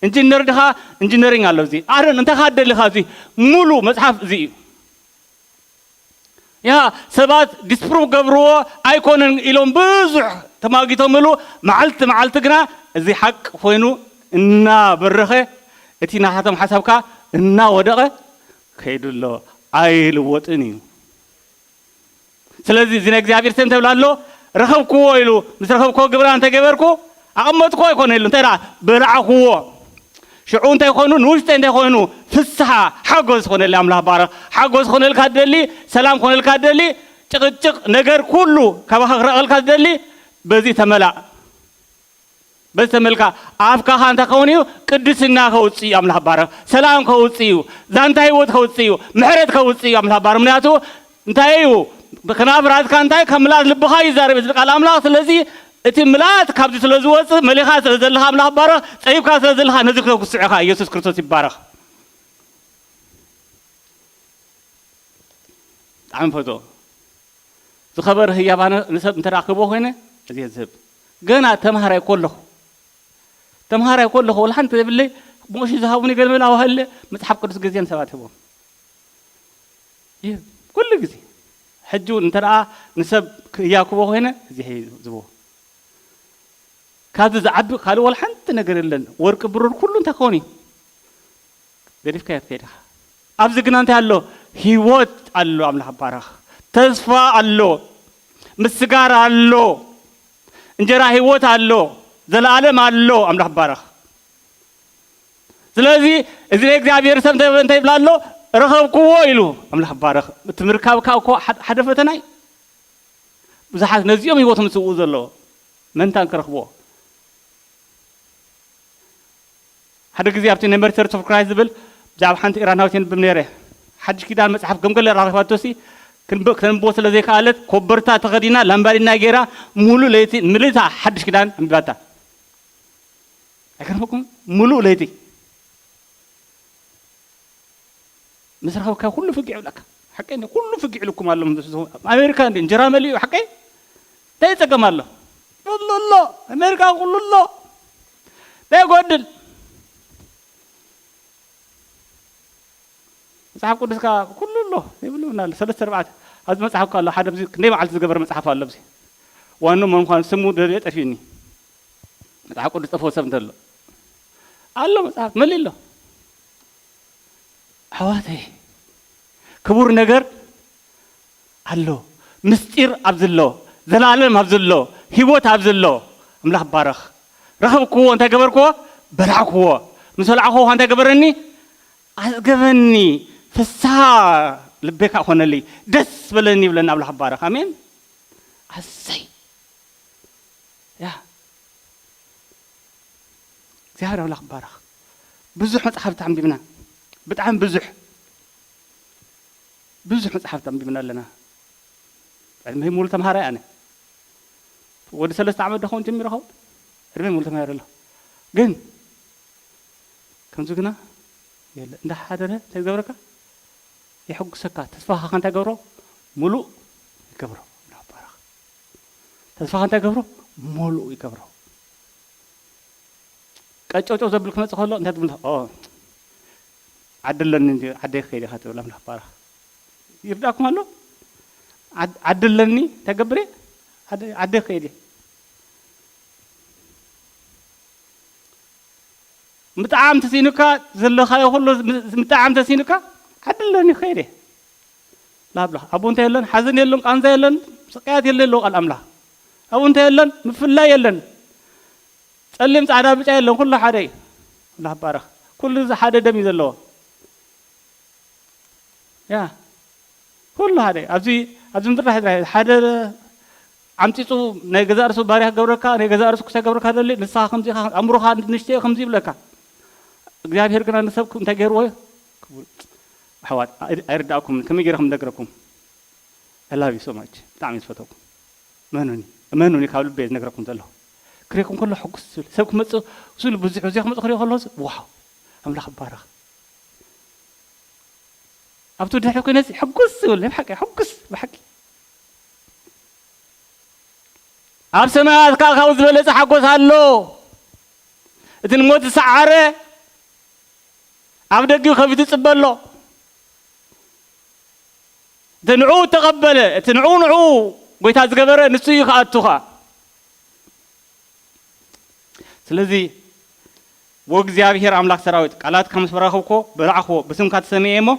ኢንጂነር ዲኻ፣ ኢንጂነሪንግ ኣሎ ኣብዚ። ኣረን እንታይ ኢኻ ትደሊ ኢኻ ኣብዚ? ሙሉ መጽሓፍ እዚ እዩ። ያ ሰባት ዲስፕሩቭ ገብርዎ ኣይኮነን ኢሎም ብዙሕ ተማጊቶምሉ፣ መዓልቲ መዓልቲ ግና እዚ ሓቂ ኮይኑ እናበረኸ፣ እቲ ናታቶም ሓሳብ ከኣ እናወደቐ ከይዱ ኣሎ። ኣይልወጥን እዩ። ስለዚ እዚ ናይ እግዚኣብሔር ሰብ እንታይ ይብል ኣሎ? ረኸብክዎ ኢሉ፣ ምስ ረኸብክዎ ግብራ እንተገበርኩ፣ ኣቐመጥክዎ ኣይኮነ ኢሉ፣ እንታይ ደኣ በላዕክዎ። ሽዑ እንታይ ኮይኑ? ንውሽጠይ እንታይ ኮይኑ? ፍስሓ፣ ሓጎስ ኮነልካ። ኣምላኽ ባረኽ። ሓጎስ ኮነልካ ትደሊ፣ ሰላም ኮነልካ ትደሊ፣ ጭቕጭቕ ነገር ኩሉ ካባኻ ክረቐልካ ትደሊ፣ በዚ ተመላእ። በዚ ተመልካ ኣፍካ ኸኣ እንታይ ክኸውን እዩ? ቅድስና ከውጽእ እዩ። ኣምላኽ ባረኽ። ሰላም ከውጽእ እዩ። ዛንታ ህይወት ከውጽእ እዩ። ምሕረት ከውጽእ እዩ። ኣምላኽ ባረኽ። ምኽንያቱ እንታይ እዩ? ከናፍራትካ እንታይ ካብ ምልኣት ልብኻ ይዛረብ ዝብል ቃል ኣምላኽ። ስለዚ እቲ ምልኣት ካብዚ ስለ ዝወጽእ መሊኻ ስለ ዘለኻ ኣምላኽ ባረኽ። ጸይብካ ስለ ዘለኻ ነዚ ክተውስዕ ኢኻ። ኢየሱስ ክርስቶስ ይባረኽ። ብጣዕሚ ፈቶ ዝኸበረ ህያብ ኣነ ንሰብ እንተ ደኣ ክህቦ ኮይነ እዚ እየ ዝህብ። ገና ተምሃራይ እኮ ኣለኹ። ተምሃራይ እኮ ኣለኹ። ወላ ሓንቲ ዘይብለይ ሞሺ ዝሃቡኒ ገለ መለ ኣዋህለ መጽሓፍ ቅዱስ ገዝየ ንሰባት ህቦም። ይህ ኩሉ ግዜ ሕጂ እውን እንተ ደኣ ንሰብ ክህያክቦ ኮይነ እዚ እየ ዝህቦ። ካብዚ ዝዓቢ ካልእ ወላ ሓንቲ ነገር የለን። ወርቂ ብሩር ኩሉ እንታይ ክኸውን እዩ? ገዲፍካዮ ትከይድ ኢኻ። ኣብዚ ግና እንታይ ኣሎ? ህይወት ኣሎ። ኣምላኽ ይባረኽ። ተስፋ ኣሎ። ምስጋር ኣሎ። እንጀራ ህይወት ኣሎ። ዘለኣለም ኣሎ። ኣምላኽ ይባረኽ። ስለዚ እዚ ናይ እግዚኣብሔር ሰብ እንታይ፣ እንታይ ይብል ኣሎ? ረኸብክዎ ኢሉ። ኣምላኽ ይባረኽ። እቲ ምርካብ ከኣ እኮ ሓደ፣ ሓደ ፈተና እዩ። ብዙሓት ነዚኦም ህይወቶም ዝስውኡ ዘለዉ። መንታን ክረኽብዎ። ሓደ ግዜ ኣብቲ ናይ መርተርስ ኦፍ ክራይስት ዝብል ብዛዕባ ሓንቲ ኢራናዊት የንብብ ነይረ። ሓድሽ ኪዳን መጽሓፍ ከም ገለ ራኺባቶሲ ክንብ-፣ ከንብቦ ስለ ዘይከኣለት ኮበርታ ተኸዲና ላምባዲና ገይራ ሙሉ ለይቲ ምልእታ ሓድሽ ኪዳን ኣንቢባታ። ኣይገርመኩም? ሙሉ ለይቲ። ምስ ረኸብካ ኩሉ ፍጊዕ ይብለካ። ሓቀይ እንደ ኩሉ ፍጊዕ ኢልኩም ኣሎ። ምስ፣ ኣሜሪካ እንደ እንጀራ መሊኡ ሓቀይ እንታይ ጸገም ኣሎ? ኩሉ ኣሎ። ኣሜሪካ ኩሉ ኣሎ። እንታይ ይጎድል? መጽሓፍ ቅዱስካ ኩሉ ኣሎ ይብሉ እና ኣሎ። ሰለስተ ኣርባዕተ ኣብዚ መጽሓፍ እኮ ኣሎ። ሓደ ኣብዚ ክንደይ መዓልቲ ዝገበረ መጽሓፍ ኣሎ። ኣብዚ ዋኑ መምዃን ስሙ ደልየ ጠፊኡኒ። መጽሓፍ ቅዱስ ዝጠፍኦ ሰብ እንተሎ ኣሎ፣ መጽሓፍ መሊእ ኣሎ። ኣሕዋተይ፣ ክቡር ነገር ኣሎ። ምስጢር ኣብዚ ኣሎ፣ ዘላለም ኣብዚ ኣሎ፣ ህይወት ኣብዚ ኣሎ። ኣምላኽ ባረኽ። ረኸብክዎ፣ እንታይ ገበርክዎ? በላዕክዎ። ምስ በላዕክዎ እንታይ ገበረኒ? ኣጽገበኒ። ፍስሃ ልቤ ከኣ ኮነለይ። ደስ በለኒ ይብለኒ ኣምላኽ ባረኽ። ኣሜን። ኣሰይ። ያ። እግዚኣብሔር ኣምላኽ ይባረኽ። ብዙሕ መጽሓፍቲ ኣንቢብና። ብጣዕሚ ብዙሕ። ብዙሕ መጽሓፍቲ ኣንቢብና ኣለና። ዕድመይ ሙሉ ተምሃራይ ኣነ። ወዲ ሰለስተ ዓመት ደኸውን ጀሚረ ኸውን። ዕድመይ ሙሉ ተምሃራይ ኣለኹ። ግን ከምዚ ግና የለ። እንዳሓደረ እንታይ ዝገብረካ? የሐጉሰካ። ተስፋኻ እንታይ ገብሮ? ሙሉእ ይገብሮ። ኣምላኽ ይባረኽ። ተስፋኻ እንታይ ገብሮ? ሙሉእ ይገብሮ። ቀጨውጨው ዘብል ክመጽእ ከሎ እንታይ ትብል? ኦ፣ ዓዲ ኣለኒ እንጂ ዓደይ ክኸይድ ኢኻ ትብል። ኣምላኽ ይባረኽ። ይርዳእኩም ኣሎ? ዓድ-፣ ዓዲ ኣለኒ ተገብር እየ። ዓደ-፣ ዓደይ ክኸይድ እየ። ብጣዕሚ ተሲኑካ ዘለኻዮ ኩሉ ብጣዕሚ ተሲኑካ ዓዲ ኣለኒ ክኸይድ እየ። ላብላ ኣብኡ እንታይ የለን፣ ሓዘን የለን፣ ቃንዛ የለን፣ ስቃያት የለን፣ ኣለዎ ቃል ኣምላኽ። ኣብኡ እንታይ የለን፣ ምፍላይ የለን። ጸሊም፣ ጻዕዳ፣ ብጫ የለን፣ ኩሉ ሓደ እዩ። ኣምላኽ ይባረኽ። ኩሉ እዚ ሓደ ደም እዩ ዘለዎ። ያ፣ ኩሉ ሓደ። ኣብዚ፣ ኣብዚ ምድሪ ሓደ፣ ሓደ ዓምጺጹ ናይ ገዛእ ርእሱ ባርያ ክገብረካ፣ ናይ ገዛእ ርእሱ ክሳይ ክገብረካ ደሊ፣ ንስኻ ከምዚ ኢኻ፣ ኣእምሮኻ ንእሽተይ ከምዚ ይብለካ። እግዚኣብሔር ግና ንሰብ እንታይ ገይርዎ እዩ? ክቡር ኣሕዋት፣ ኣይ-፣ ኣይርዳእኩምን። ከመይ ገይረ ከም ዝነግረኩም? I love you so much። ብጣዕሚ እየ ዝፈተኩም። እመኑኒ፣ እመኑኒ፣ ካብ ልበይ ዝነግረኩም ዘለኹ። ክሬኩም ከሎ ሕጉስ ዝብል፣ ሰብ ክመጽእ፣ ስሉ ብዙሕ፣ ብዙሕ ክመጽእ ክሪኦ ከለኹ፣ ዋው፣ ኣምላኽ ይባረኽ። ኣብቲ ድሕሪ ኮይነ ሕጉስ ዝብል፣ ናይ ብሓቂ ሕጉስ፣ ብሓቂ። ኣብ ሰማያት ከኣ ካብኡ ዝበለጸ ሓጎስ ኣሎ። እቲ ንሞት ዝሰዓረ ኣብ ደጊኡ ከፊቱ ይጽበ ኣሎ። እቲ ንዕኡ እተቐበለ፣ እቲ ንዕኡ፣ ንዕኡ ጐይታ ዝገበረ፣ ንሱ እዩ ክኣቱ ኸኣ። ስለዚ፣ ወእግዚኣብሔር ኣምላክ ሰራዊት፣ ቃላትካ ምስ ረኸብኩዎ፣ በላዕኩዎ፣ ብስምካ ተሰሚዐ እሞ፣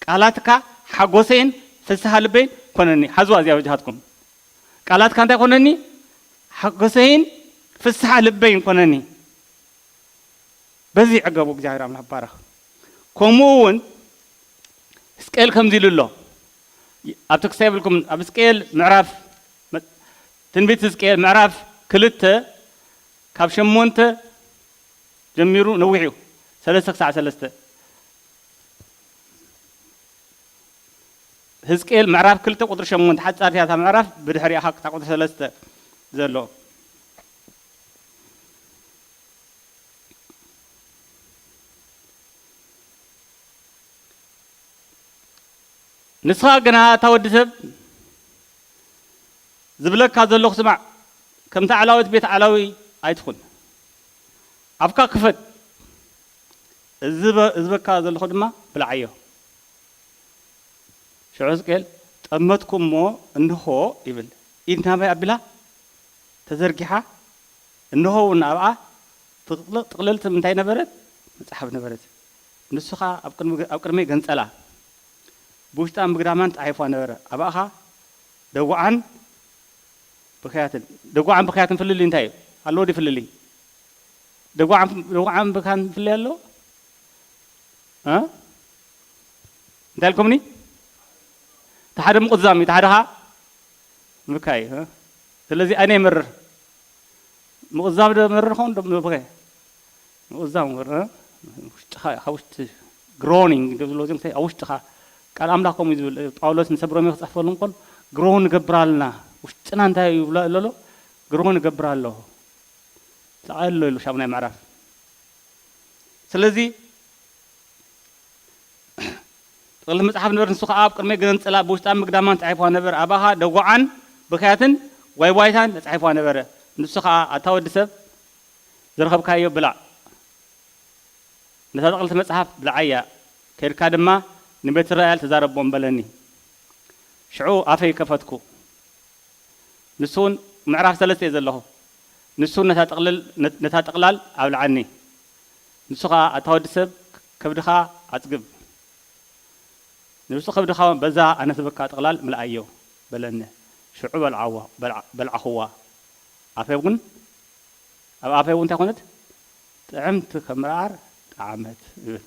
ቃላትካ ሓጎሰይን ፍስሃ ልበይን ኮነኒ። ሓዝዋ እዚኣ በጃኻትኩም። ቃላትካ እንታይ ኮነኒ? ሓጎሰይን ፍስሃ ልበይን ኮነኒ። በዚ ይዕገቡ እግዚኣብሔር ኣምላኽ ይባረኽ። ከምኡ እውን ሕዝቅኤል ከምዚ ኢሉ ኣሎ። ኣብ ጥቅሲ የብልኩም፣ ኣብ ሕዝቅኤል ምዕራፍ፣ ትንቢት ሕዝቅኤል ምዕራፍ ክልተ ካብ ሸሞንተ ጀሚሩ ነዊሕ እዩ። ሰለስተ ክሳዕ ሰለስተ። ሕዝቅኤል ምዕራፍ ክልተ ቁጥሪ ሸሞንተ፣ ሓጻር እያ እታ ምዕራፍ፣ ብድሕሪኣ ክሳብ ቁጥሪ ሰለስተ ዘሎ። ንስኻ ግና፣ ኣታ ወዲ ሰብ፣ ዝብለካ ዘለኹ ስማዕ፣ ከምቲ ኣዕላዊ እቲ ቤት ኣዕላዊ ኣይትኹን። ኣፍካ ክፈት፣ እዚ ዝበ-፣ ዝበካ ዘለኹ ድማ ብልዓዮ። ሽዑ ሕዝቅኤል፣ ጠመትኩ እሞ እንሆ ይብል፣ ኢድ ናባይ ኣቢላ ተዘርጊሓ፣ እንሆ እውን ኣብኣ ጥቕል-፣ ጥቕልልቲ እንታይ ነበረት? መጽሓፍ ነበረት። ንሱ ኸኣ ኣብ ቅድሚ-፣ ኣብ ቅድመይ ገንጸላ። ብውሽጣን ብግዳማን ተጻሒፋ ነበረ። ኣብኣ ኸኣ ደጉዓን ብኽያትን። ደጉዓን ብኽያትን ፍልልይ እንታይ እዩ? ኣለዎ ድዩ ፍልልይ? ደጉዓን፣ ደጉዓን ብኽያን ፍልልይ ኣለዎ? እ? እንታይ ኢልኩምኒ? እቲ ሓደ ምቑዛም እዩ፣ እቲ ሓደ ኸኣ ምብካይ እዩ፣ እ? ስለዚ ኣነ ይመርር። ምቑዛም ዶ መርር ኸውን ዶ ምብካይ? ምቑዛም እምበር፣ እ? ውሽጥኻ፣ ካብ ውሽጢ ግሮኒንግ ዶ ዝብሎ፣ እዚኦም እንታይ ኣብ ውሽጥኻ፣ ቃል ኣምላኽ ከምኡ እዩ ዝብል። ጳውሎስ ንሰብ ሮሜ ክጽሕፈሉ እንኮሎ፣ ግሮን ንገብር ኣለና። ውሽጥና እንታይ እዩ ይብሎ ኣሎ? ግሮን ንገብር ኣሎ። ተቓልሎ ኢሉ ሻሙናይ ምዕራፍ። ስለዚ፣ ጥቕልል መጽሓፍ ነበረ፣ ንሱ ኸኣ ኣብ ቅድመይ ገንጸላ፣ ብውሽጣን ብግዳማን ተጻሒፋ ነበረ። ኣባኻ ደጉዓን ብኽያትን ዋይዋይታን ተጻሒፋ ነበረ። ንሱ ኸኣ፣ ኣታ ወዲ ሰብ፣ ዝረኸብካዮ ብላዕ። ነታ ጥቕልቲ መጽሓፍ ብልዓያ፣ ኬድካ ድማ ንቤት እስራኤል ተዛረቦም በለኒ። ሽዑ ኣፈይ ከፈትኩ። ንሱ እውን ምዕራፍ ሰለስተ እየ ዘለኹ። ንሱ ነታ ጥቕልል፣ ነታ ጥቕላል ኣብልዓኒ። ንሱ ኸኣ፣ ኣታ ወዲ ሰብ፣ ከብድኻ ኣጽግብ። ንሱ ከብድኻ በዛ ኣነስበካ ጥቕላል ምልኣዮ በለኒ። ሽዑ በልዓዋ-፣ በልዓ-፣ በልዓኹዋ። ኣፈይ እውን፣ ኣብ ኣፈይ እውን እንታይ ኮነት? ጥዕምቲ ከም መዓር ጠዓመት ይብል።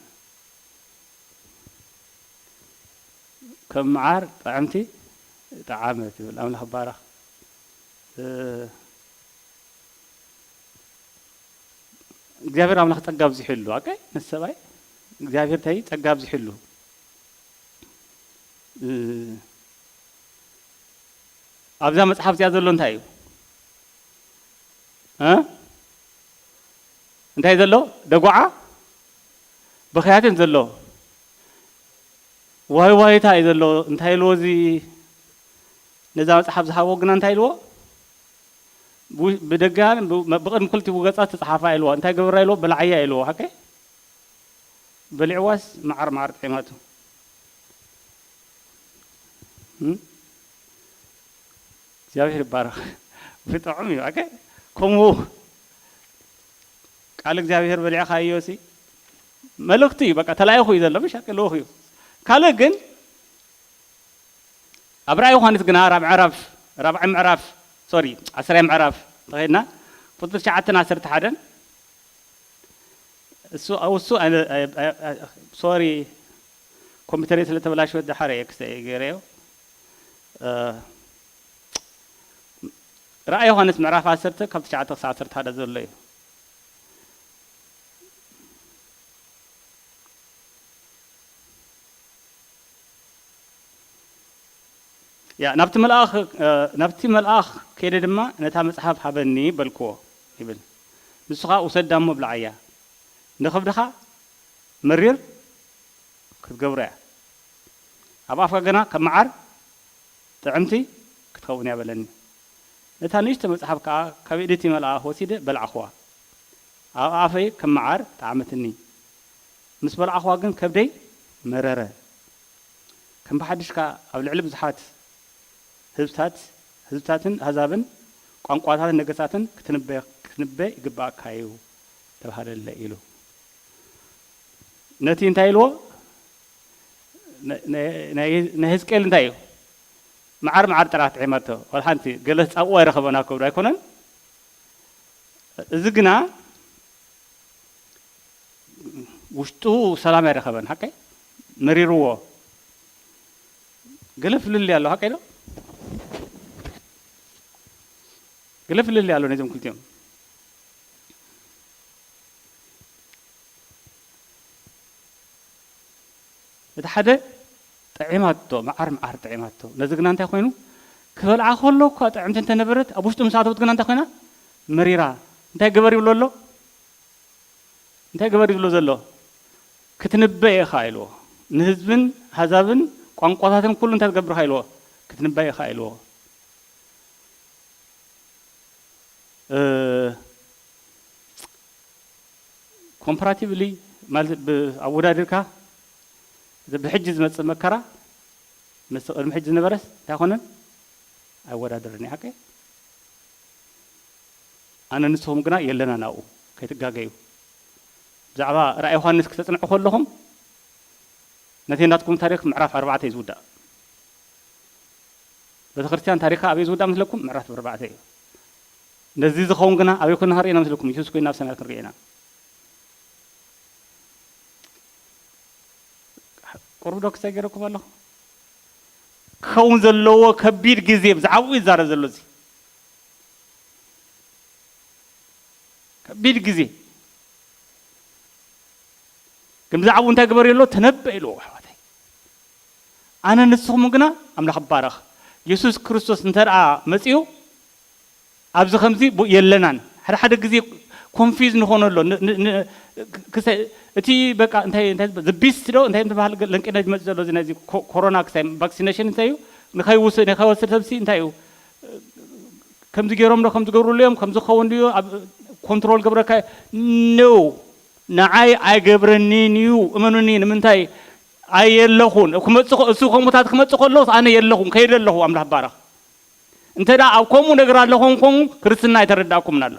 ከም መዓር ጥዕምቲ ጠዓመት ይብል። ኣምላኽ ይባረኽ። እ፣ እግዚኣብሔር ኣምላኽ ጸጋ ኣብዚሑሉ። ኦኬ፣ ነቲ ሰብኣይ እግዚኣብሔር እንታይ ጸጋ ኣብዚሑሉ። እ፣ ኣብዛ መጽሓፍ እዚኣ ዘሎ እንታይ እዩ? እ? እንታይ ዘሎ? ደጓዓ ብኽያትን ዘሎ። ዋይ ዋይታ እዩ ዘሎ። እንታይ ኢልዎ እዚ ነዛ መጽሓፍ ዝሃቦ ግና እንታይ ኢልዎ? ቡ-፣ ብደጋን ብ-፣ ብቕድሚ ክልቲኡ ገጻት ተጻሓፋ ኢልዎ። እንታይ ገብራ ኢልዎ? በላዓያ ኢልዎ። ኦኬ? በሊዕዋስ መዓር መዓር ጥዒማቱ። እም? እግዚኣብሔር ይባረኽ። ብጥዑም እዩ። ኦኬ? ከምኡ ቃል እግዚኣብሔር በሊዕካዮ ሲ መልእኽቲ እዩ። በቃ ተላኢኹ እዩ ዘሎ። ምሽ ልኡኽ እዩ። ካልእ ግን ኣብ ራእይ ዮሃንስ ግና ራብ-፣ ምዕራፍ፣ ራብዓይ ምዕራፍ፣ ሶሪ፣ ዓስራይ ምዕራፍ እንተኸድና፣ ቁጽሪ ትሽዓተን ዓሰርተ ሓደን፣ እሱ፣ እሱ፣ ኣነ፣ ኣይ-፣ ኣይ-፣ ኣይ-፣ ሶሪ፣ ኮምፒውተረይ ስለ ተበላሸወ ደሓር እየ ክስተይ ገይረዮ። እ፣ ራእይ ዮሃንስ ምዕራፍ ዓሰርተ ካብ ትሽዓተ ክሳብ ዓሰርተ ሓደ ዘሎ እዩ። ያ፣ ናብቲ መልኣኽ፣ እ፣ ናብቲ መልኣኽ ከይደ ድማ ነታ መጽሓፍ ሃበኒ በልክዎ ይብል። ንሱ ኸኣ ውሰዳ እሞ ብልዓያ። ንኸብድኻ መሪር ክትገብሮ እያ። ኣብ ኣፍካ ግና ከም መዓር ጥዕምቲ ክትኸውን እያ በለኒ። ነታ ንእሽቶ መጽሓፍ ከኣ ካብ ኢድ እቲ መልኣኽ ወሲደ በላዕኽዋ። ኣብ ኣፈይ ከም መዓር ጠዓመትኒ። ምስ በላዕኽዋ ግን ከብደይ መረረ። ከም ብሓድሽ ከኣ ኣብ ልዕሊ ብዙሓት ህዝብታት፣ ህዝብታትን ኣህዛብን ቋንቋታትን ነገስታትን ክትንበ-፣ ክትንበ ይግባእካ እዩ ተባህለለይ ኢሉ። ነቲ እንታይ ኢልዎ? ነ-፣ ነ-፣ ናይ፣ ናይ ህዝቅኤል እንታይ እዩ? መዓር መዓር ጥራሕ ጥዒማቶ። ዋላ ሓንቲ ገለ ጻብኡ ኣይረኸበን ኣብ ከብዱ ኣይኮነን? እዚ ግና ውሽጡ ሰላም ኣይረኸበን። ሓቀይ? መሪርዎ። ገለ ፍልልይ ኣሎ። ሓቀይ ዶ? ገለ ፍልልይ ኣሎ ነዞም ክልቲኦም። እቲ ሓደ ጥዒማቶ፣ መዓር መዓር ጥዒማቶ። ነዚ ግና እንታይ ኮይኑ? ክበልዓ ከሎ እኳ ጥዕምቲ እንተነበረት፣ ኣብ ውሽጡ ምስ ኣተወት ግና እንታይ ኮይና? መሪራ። እንታይ ግበር ይብሎ ኣሎ? እንታይ ግበር ይብሎ ዘሎ? ክትንበ ኢኻ ኢልዎ። ንህዝብን ኣህዛብን ቋንቋታትን ኩሉ እንታይ ትገብር ኢኻ ኢልዎ? ክትንበ ኢኻ ኢልዎ። እ፣ ኮምፓራቲቭሊ ማለት ብ-፣ ኣወዳዲርካ እዚ ብሕጂ ዝመጽእ መከራ ምስ ቅድሚ ሕጂ ዝነበረስ እንታይ ኮነን? ኣይወዳደርን እዩ። ሓቀይ? ኣነ ንስኹም ግና የለና ናብኡ፣ ከይትጋገዩ። ብዛዕባ ራእይ ዮሃንስ ክተጽንዑ ከለኹም ነቲ ናትኩም ታሪኽ ምዕራፍ ኣርባዕተ እዩ ዝውዳእ። ቤተክርስትያን ታሪኻ ኣበይ ዝውዳእ መስለኩም? ምዕራፍ ኣርባዕተ እዩ። ነዚ ዝኸውን ግና ኣበይ ኮይና ክንሪኤና መስለኩም? ኢየሱስ ኮይና ኣብ ሰማያት ክንሪኤና። ቁሩብ ዶ ክሳይ ገይረኩም ኣለኹ? ክኸውን ዘለዎ ከቢድ ግዜ ብዛዕባኡ ይዛረብ ዘሎ እዚ። ከቢድ ግዜ። ግን ብዛዕባኡ እንታይ ግበር የሎ? ተነበ ኢልዎ ኣሕዋተይ። ኣነ ንስኹም ግና ኣምላኽ ይባረኽ። የሱስ ክርስቶስ እንተ ደኣ መጺኡ ኣብዚ ከምዚ ቡ-፣ የለናን። ሓደ ሓደ ግዜ ኮንፊዝ ንኾኖ ኣሎ። ን-፣ ን-፣ ን-፣ ክሰ-፣ እቲ በቃ እንታይ፣ እንታይ ዝበሃል፣ the beast ዶ እንታይ ዝበሃል ገ-፣ ለንቄና ዝመጽእ ዘሎ እዚ ናይዚ ኮ-፣ ኮሮና ክሳይ ቫክሲኔሽን እንታይ እዩ? ንኸይውስ-፣ ንኸይወስድ ሰብሲ እንታይ እዩ? ከምዚ ገይሮም ዶ ከምዚ ገብርሉ እዮም? ከምዚ ክኸውን ድዩ? ኣብ ኮንትሮል ገብረካ? ኖ፣ ንዓይ ኣይገብረኒን እዩ። እመኑኒ። ንምንታይ? ኣየለኹን። ክመጽእ ከ-፣ እሱ ከምኡታት ክመጽእ ከሎ ኣነ የለኹን። ከይደ ኣለኹ። ኣምላኽ ይባረኽ። እንተ ደኣ ኣብ ከምኡ ነገር ኣለኹም፣ ከምኡ ክርስትና ኣይተረዳእኩምን ኣሎ።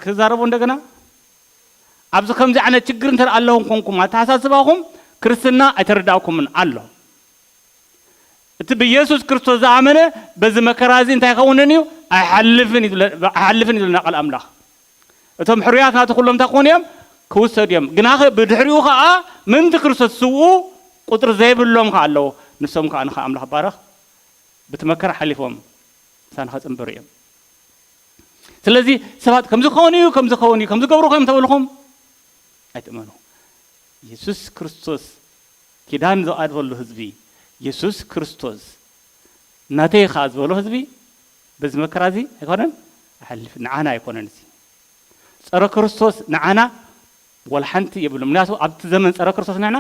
ክዛረቡ እንደገና ኣብዚ ከምዚ ዓይነት ችግር እንተ ኣለኹም ኮንኩም ኣተሓሳስባኹም ክርስትና ኣይተረዳእኩምን ኣሎ። እቲ ብኢየሱስ ክርስቶስ ዝኣመነ በዚ መከራ እዚ እንታይ ይኸውንን እዩ? ኣይሓልፍን እዩ ዝብለ-፣ ኣይሓልፍን እዩ ዝብለና ቃል ኣምላኽ። እቶም ሕሩያት ናቱ ኩሎም እንታይ ክኾኑ እዮም? ክውሰዱ እዮም። ግናኸ ብድሕሪኡ ኸዓ ምእንቲ ክርስቶስ ዝስውኡ ቁፅሪ ዘይብሎም ኸዓ ኣለዉ። ንሶም ኸዓ ንኻ ኣምላኽ ባረኽ ብቲ መከራ ሓሊፎም ምሳና ክፅንበሩ እዮም። ስለዚ ሰባት ከምዚ ክኸውን እዩ፣ ከምዚ ክኸውን እዩ፣ ከምዚ ገብሩ ኮይኖም ተበልኹም ኣይትእመኑ። የሱስ ክርስቶስ ኪዳን ዝኣተወሉ ህዝቢ፣ የሱስ ክርስቶስ ናተይ ኢኻ ዝበሎ ህዝቢ በዚ መከራ እዚ ኣይኮነን ኣይሓልፍን፣ ንዓና ኣይኮነን እዚ። ጸረ ክርስቶስ ንዓና ወላ ሓንቲ የብሉን። ምክንያቱ ኣብቲ ዘመን ጸረ ክርስቶስ ንሕና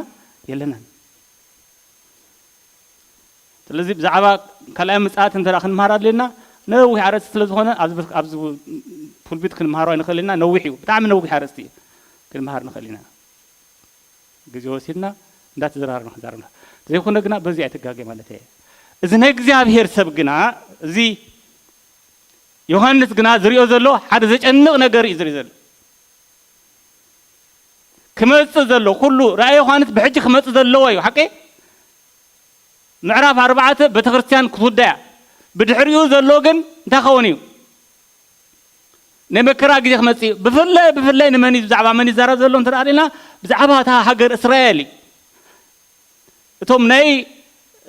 የለናን። ስለዚ ብዛዕባ ካልኣይ ምጽኣት እንተ ደኣ ክንምሃር ኣድልየና ነዊሕ ኣርእስቲ ስለ ዝኾነ ኣብዚ፣ ኣብዚ ፑልፒት ክንምሃሮ ኣይንኽእል ኢና። ነዊሕ እዩ፣ ብጣዕሚ ነዊሕ ኣርእስቲ እዩ። ክንምሃር ንኽእል ኢና። ግዜ ወሲድና እንዳተዘራረብና ክንዛረብ ንኽእል። ዘይኮነ ግና በዚ ኣይትጋገ ማለት እየ። እዚ ናይ እግዚኣብሔር ሰብ ግና፣ እዚ ዮሃንስ ግና ዝሪኦ ዘሎ ሓደ ዘጨንቕ ነገር እዩ ዝርኢ ዘሎ። ክመጽእ ዘሎ ኩሉ ራእይ ዮሃንስ ብሕጂ ክመጽእ ዘለዎ እዩ። ሓቂ? ምዕራፍ ኣርባዕተ ቤተክርስትያን ክትውዳ እያ። ብድሕሪኡ ዘሎ ግን እንታይ ክኸውን እዩ? ናይ መከራ ግዜ ክመጽእ እዩ። ብፍላይ፣ ብፍላይ ንመን እዩ፣ ብዛዕባ መን ይዛረብ ዘሎ እንተ ደኣ ኢልና፣ ብዛዕባ እታ ሃገር እስራኤል እዩ። እቶም ናይ፣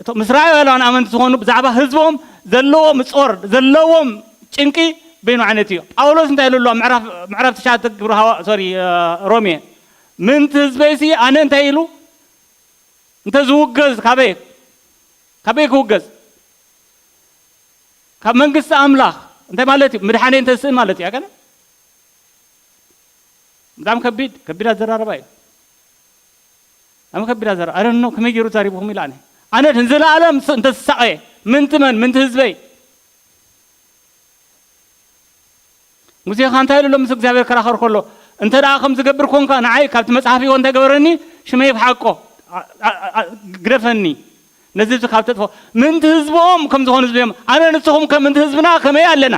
እቶም እስራኤላውያን ኣመንቲ ዝኾኑ ብዛዕባ ህዝቦም ዘለዎም ጾር፣ ዘለዎም ጭንቂ በይኑ ዓይነት እዩ። ጳውሎስ እንታይ ኢሉ ኣሎ? ምዕራፍ፣ ምዕራፍ ትሽዓተ ግብረ ሃዋ-፣ ሶሪ፣ እ፣ ሮሜ። "ምእንቲ ህዝበይሲ ኣነ እንታይ ኢሉ እንተ ዝውገዝ፣ ካበይ፣ ካበይ ክውገዝ? ካብ መንግስቲ ኣምላኽ እንታይ ማለት እዩ? ምድሓነይ እንተ ዝስእን ማለት እዩ። ኣገለ ብጣዕሚ ከቢድ፣ ከቢድ ኣዘራርባ እዩ። ብጣዕሚ ከቢድ ኣዘራርባ። ኣረ ኖ፣ ከመይ ገይሩ ዛሪብኹም ኢላ ኣነ። ኣነ ንዘለኣለም ስ-፣ እንተ ዝሳቐየ፣ ምንቲ መን? ምንቲ ህዝበይ?" ሙሴ ኸኣ እንታይ ኢሉ ኣሎ ምስ እግዚኣብሔር ክራኸር ከሎ? "እንተ ደኣ ከም ዝገብር ኮንካ፣ ንዓይ ካብቲ መጽሓፍ ህይወት እንታይ ገበረኒ? ሽመይ ፍሓቆ፣ ኣ-፣ ኣ-፣ ኣ-፣ ግደፈኒ። ነዚ ህዝቢ ካብ ተጥፎ፣ ምእንቲ ህዝቦም ከም ዝኾኑ ህዝቢ እዮም። ኣነ ንስኹም ከም ምእንቲ ህዝብና ከመይ ኣለና?"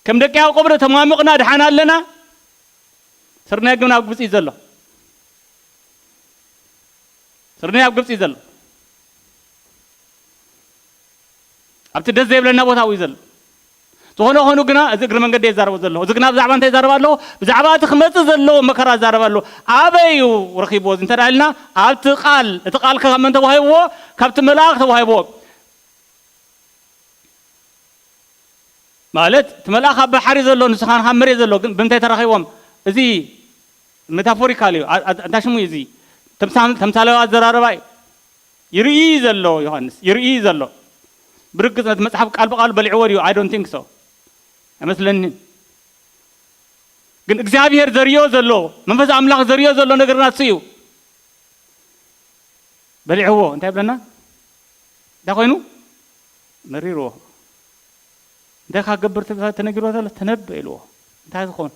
ከም ደቂ ያዕቆብ ዶ ተማሚቕና ደሓን ኣለና? ስርናይ ግን ኣብ ግብጺ እዩ ዘሎ። ስርናይ ኣብ ግብጺ እዩ ዘሎ። ኣብቲ ደስ ዘይብለና ቦታ እዩ ዘሎ። ዝኾነ ኾኑ ግና፣ እዚ እግሪ መንገዲ ይዛረቦ ዘለኹ። እዚ ግና ብዛዕባ እንታይ ይዛረብ ኣለኹ? ብዛዕባ እቲ ክመጽእ ዘለዎ መከራ ይዛረብ ኣለኹ። ኣበይ እዩ ረኺብዎ እዚ እንተ ደኣ ኢልና፣ ኣብቲ ቃል፣ እቲ ቃል ከ ካብ መን ተዋሂብዎ? ካብቲ መልኣኽ ተዋሂብዎ። ማለት፣ እቲ መልኣኽ ኣብ ባሕሪ ዘሎ፣ ንሱ ኻን ካብ መሬት ዘሎ፣ ግን ብምንታይ ተራኺቦም? እዚ ሜታፎሪካል እዩ። ኣ-፣ ኣ-፣ እንታይ ሽሙ እዩ እዚ? ተምሳል-፣ ተምሳላዊ ኣዘራረባ እዩ። ይርኢ ዘሎ ዮሃንስ፣ ይርኢ ዘሎ። ብርግጽ ነቲ መጽሓፍ ቃል ብቃሉ በሊዕዎ ድዩ? I don't think so። ኣይመስለንን። ግን እግዚኣብሔር ዘርእዮ ዘሎ፣ መንፈስ ኣምላኽ ዘርእዮ ዘሎ ነገር ናሱ እዩ። በሊዕዎ፣ እንታይ ይብለና? እንታይ ኮይኑ? መሪርዎ። እንታይ ካብ ገብር ተ-፣ ተነጊርዎ ዘሎ? ተነበ ኢልዎ። እንታይ ዝኸውን?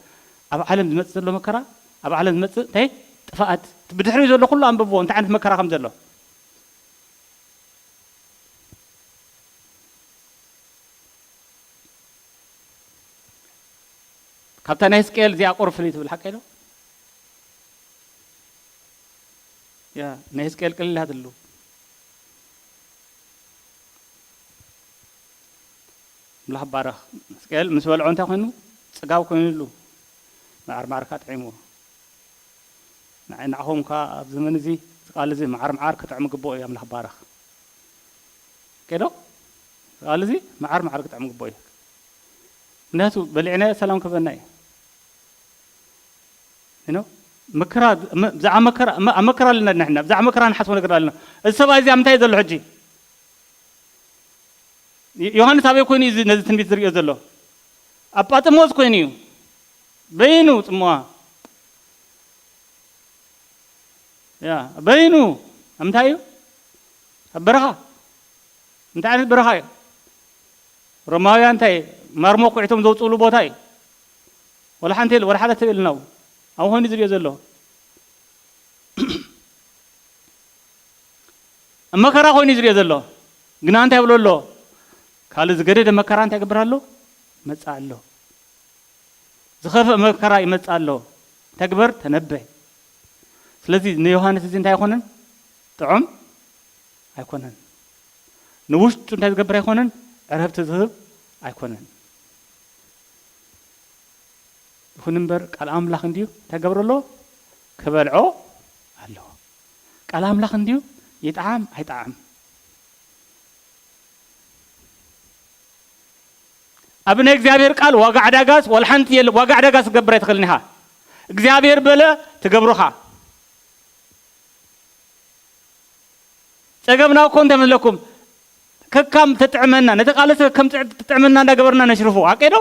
ኣብ ዓለም ዝመጽእ ዘሎ መከራ፣ ኣብ ዓለም ዝመጽእ እንታይ? ጥፍኣት። እቲ ብድሕሪኡ ዘሎ ኩሉ ኣንብብዎ፣ እንታይ ዓይነት መከራ ከም ዘሎ። ካብታ ናይ ሕዝቅኤል እዚኣ ቁሩብ ፍልይ ትብል ሓቀይ ዶ? ያ፣ ናይ ሕዝቅኤል ቅልል ኢላ ትሉ። ኣምላኽ ባረኽ። ሕዝቅኤል ምስ በልዖ እንታይ ኮይኑ? ጽጋብ ኮይኑሉ። መዓር መዓር ከኣ ጥዒምዎ። ንዓይ ንዓኹም ከኣ ኣብ ዘመን እዚ፣ እዚ ቃል እዚ መዓር መዓር ክጥዕም ግብኦ እዩ። ኣምላኽ ባረኽ። ኦኬ ዶ? እዚ ቃል እዚ መዓር መዓር ክጥዕም ግብኦ እዩ። ምክንያቱ በሊዕናዮ ሰላም ክህበና እዩ። You know? መከራ፣ መ-፣ ብዛዕባ መከራ፣ መ-፣ ኣብ መከራ ኣለና ንሕና። ብዛዕባ መከራ ንሓስቦ ነገር ኣለና። እዚ ሰብኣይ እዚ ኣብ ምንታይ እዩ ዘሎ ሕጂ? ዮ-፣ ዮሃንስ ኣበይ ኮይኑ እዩ እዚ፣ ነዚ ትንቢት ዝርእዮ ዘሎ? ኣብ ጳጥሞስ ኮይኑ እዩ። በይኑ ጽምዋ። ያ፣ በይኑ። ኣብ ምንታይ እዩ? ኣብ በረኻ። እንታይ ዓይነት በረኻ እዩ? ሮማውያን እንታይ? ማርሞ ኩዒቶም ዘውፅእሉ ቦታ እዩ። ወላ ሓንቲ የለ-፣ ወላ ሓደ ሰብ የለን ኣብኡ። ኣብኡ ኮይኑ እዩ ዝርእዮ ዘሎ። ኣብ መከራ ኮይኑ እዩ ዝርእዮ ዘሎ። ግና እንታይ ይብሎ ኣሎ? ካልእ ዝገደደ መከራ እንታይ ይገብር ኣሎ? ይመጽእ ኣሎ። ዝኸፍእ መከራ ይመጽእ ኣሎ። ተግበር፣ ተነበ። ስለዚ ንዮሃንስ እዚ እንታይ ኣይኮነን? ጥዑም ኣይኮነን። ንውሽጡ እንታይ ዝገብር ኣይኮነን? ዕረፍቲ ዝህብ ኣይኮነን። ይኹን እምበር ቃል ኣምላኽ እንድዩ እንታይ ገብሮ ኣለዎ? ክበልዖ ኣለዎ። ቃል ኣምላኽ እንድዩ ይጥዓም ኣይጥዓም። ኣብ ናይ እግዚኣብሔር ቃል ዋጋ ዕዳጋስ ዋላ ሓንቲ የለ። ዋጋ ዕዳጋስ ክገብር ኣይትኽእልን ኢኻ። እግዚኣብሔር በለ ትገብሮኻ። ጸገምና እኮ እንታይ መስለኩም? ከካም ተጥዕመና፣ ነቲ ቃልስ ከከም ጥዕ-፣ ተጥዕመና እንዳገበርና ነሽርፎ። ኣቄዶ?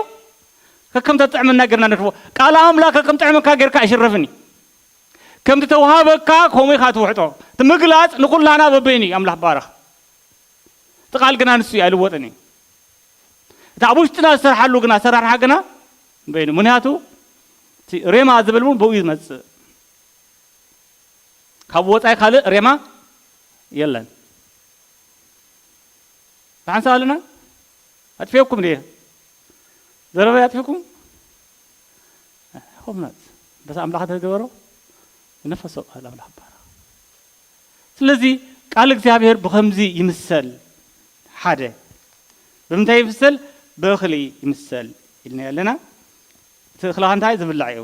ከከም ተጥዕመና ገርና ነሽርፎ። ቃል ኣምላኽ ከከም ጥዕመካ ገርካ ኣይሽረፍን እዩ። ከምቲ ተዋሃበካ ከምኡ ኢኻ ትውሕጦ። እቲ ምግላጽ ንኹላና በበይኑ እዩ። ኣምላኽ ባረኽ። እቲ ቃል ግና ንሱ እዩ፣ ኣይልወጥን እዩ። እቲ ኣብ ውሽጥና ዝሰርሓሉ ግና፣ ኣሰራርሓ ግና በይኑ። ምክንያቱ እቲ ሬማ ዝብል እውን ብኡ እዩ ዝመጽእ። ካብ ወጻኢ ካልእ ሬማ የለን። ብሓንሳብ ኣለና? ኣጥፊኦኩም ድየ? ዘረባ ኣጥፊኩም? ሆምናት በዚ ኣምላኽ እንተዝገበሮ፣ ይነፈሶ ቃል ኣምላኽ ይባረኽ። ስለዚ ቃል እግዚኣብሔር ብኸምዚ ይምሰል። ሓደ፣ ብምንታይ ይምሰል? ብእኽሊ ይምሰል ኢልና ኣለና። እቲ እኽሊ እንታይ ዝብላዕ እዩ?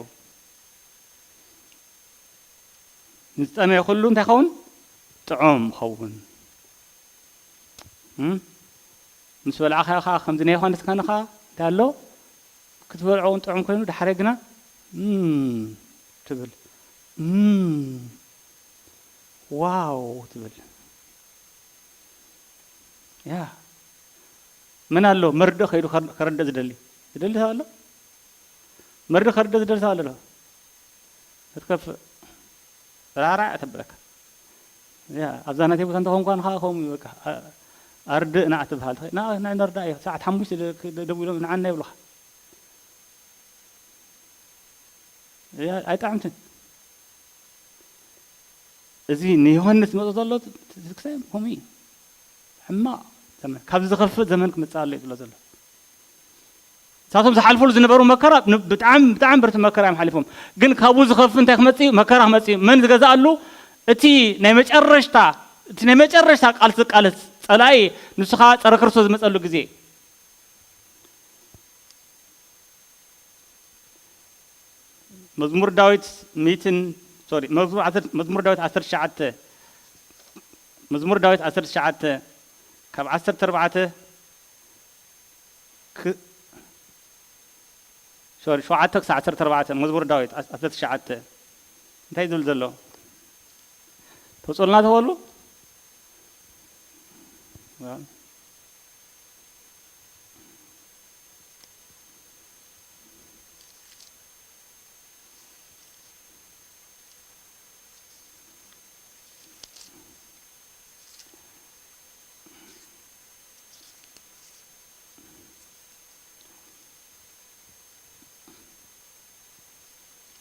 ንዝጠመየ ኩሉ እንታይ ኸውን? ጥዑም ኸውን። እም? ምስ በላዕኻዮ ኸዓ ከምዚ ናይ ዮሃንስ ካን ኸዓ እንታይ ኣሎ? ክትበልዖ እውን ጥዑም ኮይኑ፣ ዳሕራይ ግና እም ትብል። እም ዋው ትብል። ያ፣ መን ኣሎ መርድእ ከይዱ ከር-፣ ከረድእ ዝደሊ? ዝደሊ ሰብ ኣሎ? መርድእ ከረድእ ዝደሊ ሰብ ኣሎ ዶ? ክትከፍእ ራዕራዕ ተብለካ። ያ፣ ኣብዛ ናተይ ቦታ እንተኾንኳ ንኻ ከምኡ እዩ በቃ። ኣ-፣ ኣርድእ ንዓ ትበሃል። ንዓ፣ ንዓ ነርድኣ እዩ። ሰዓት ሓሙሽተ ደ-፣ ደ-፣ ደዊሎም ንዓና ይብሉኻ። ያ፣ ኣይጠዓምትን። እዚ ንዮሃንስ ዝመጾ ዘሎ ት-፣ ት-፣ ትክሳይ ከምኡ እዩ። ሕማቕ ዘመን፣ ካብ ዝኸፍእ ዘመን ክመጽእ ኣሎ እዩ ዝብሎ ዘሎ። ንሳቶም ዝሓልፉሉ ዝነበሩ መከራ ን-፣ ብጣዕሚ፣ ብጣዕሚ ብርቱዕ መከራ እዮም ሓሊፎም። ግን ካብኡ ዝኸፍእ እንታይ ክመጽእ እዩ? መከራ ክመጽእ እዩ። መን ዝገዝኣሉ? እቲ ናይ መጨረሽታ፣ እቲ ናይ መጨረሽታ ቃልሲ ዝቃለስ ጸላኢ፣ ንሱ ኸኣ ጸረ ክርስቶስ ዝመጸሉ ግዜ። መዝሙር ዳዊት ሚእትን፣ ሶሪ፣ መዝሙር ዓሰርተ፣ መዝሙር ዳዊት ዓሰርተ ትሽዓተ፣ መዝሙር ዳዊት ዓሰርተ ትሽዓተ ካብ ዓሰርተ ኣርባዕተ ክ-፣ ሶሪ፣ ሸውዓተ ክሳብ ዓሰርተ ኣርባዕተ፣ መዝሙር ዳዊት ዓሰርተ ትሽዓተ እንታይ ዝብል ዘሎ? ተውፅልና ትኽእሉ?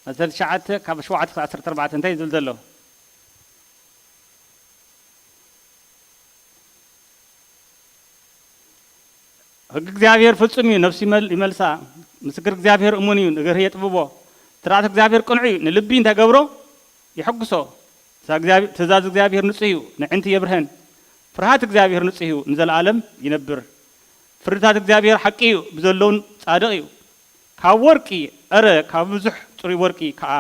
ዓሰርተ ትሽዓተ ካብ ሸውዓተ ክሳብ ዓሰርተ ኣርባዕተ እንታይ እዩ ዝብል ዘሎ? ሕጊ እግዚኣብሔር ፍጹም እዩ፣ ነፍሱ ይመል-፣ ይመልሳ። ምስክር እግዚኣብሔር እሙን እዩ፣ ነገር የጥብቦ። ስርዓት እግዚኣብሔር ቅኑዕ እዩ፣ ንልቢ እንተገብሮ የሐጉሶ። ትእዛዝ እግዚኣብ-፣ ትእዛዝ እግዚኣብሔር ንጹህ እዩ፣ ነዕንቲ የብርሀን። ፍርሃት እግዚኣብሔር ንጹህ እዩ፣ ንዘለኣለም ይነብር። ፍርድታት እግዚኣብሔር ሓቂ እዩ፣ ብዘለውን ጻድቕ እዩ። ካብ ወርቂ፣ እረ ካብ ብዙሕ ጽሩይ ወርቂ ከኣ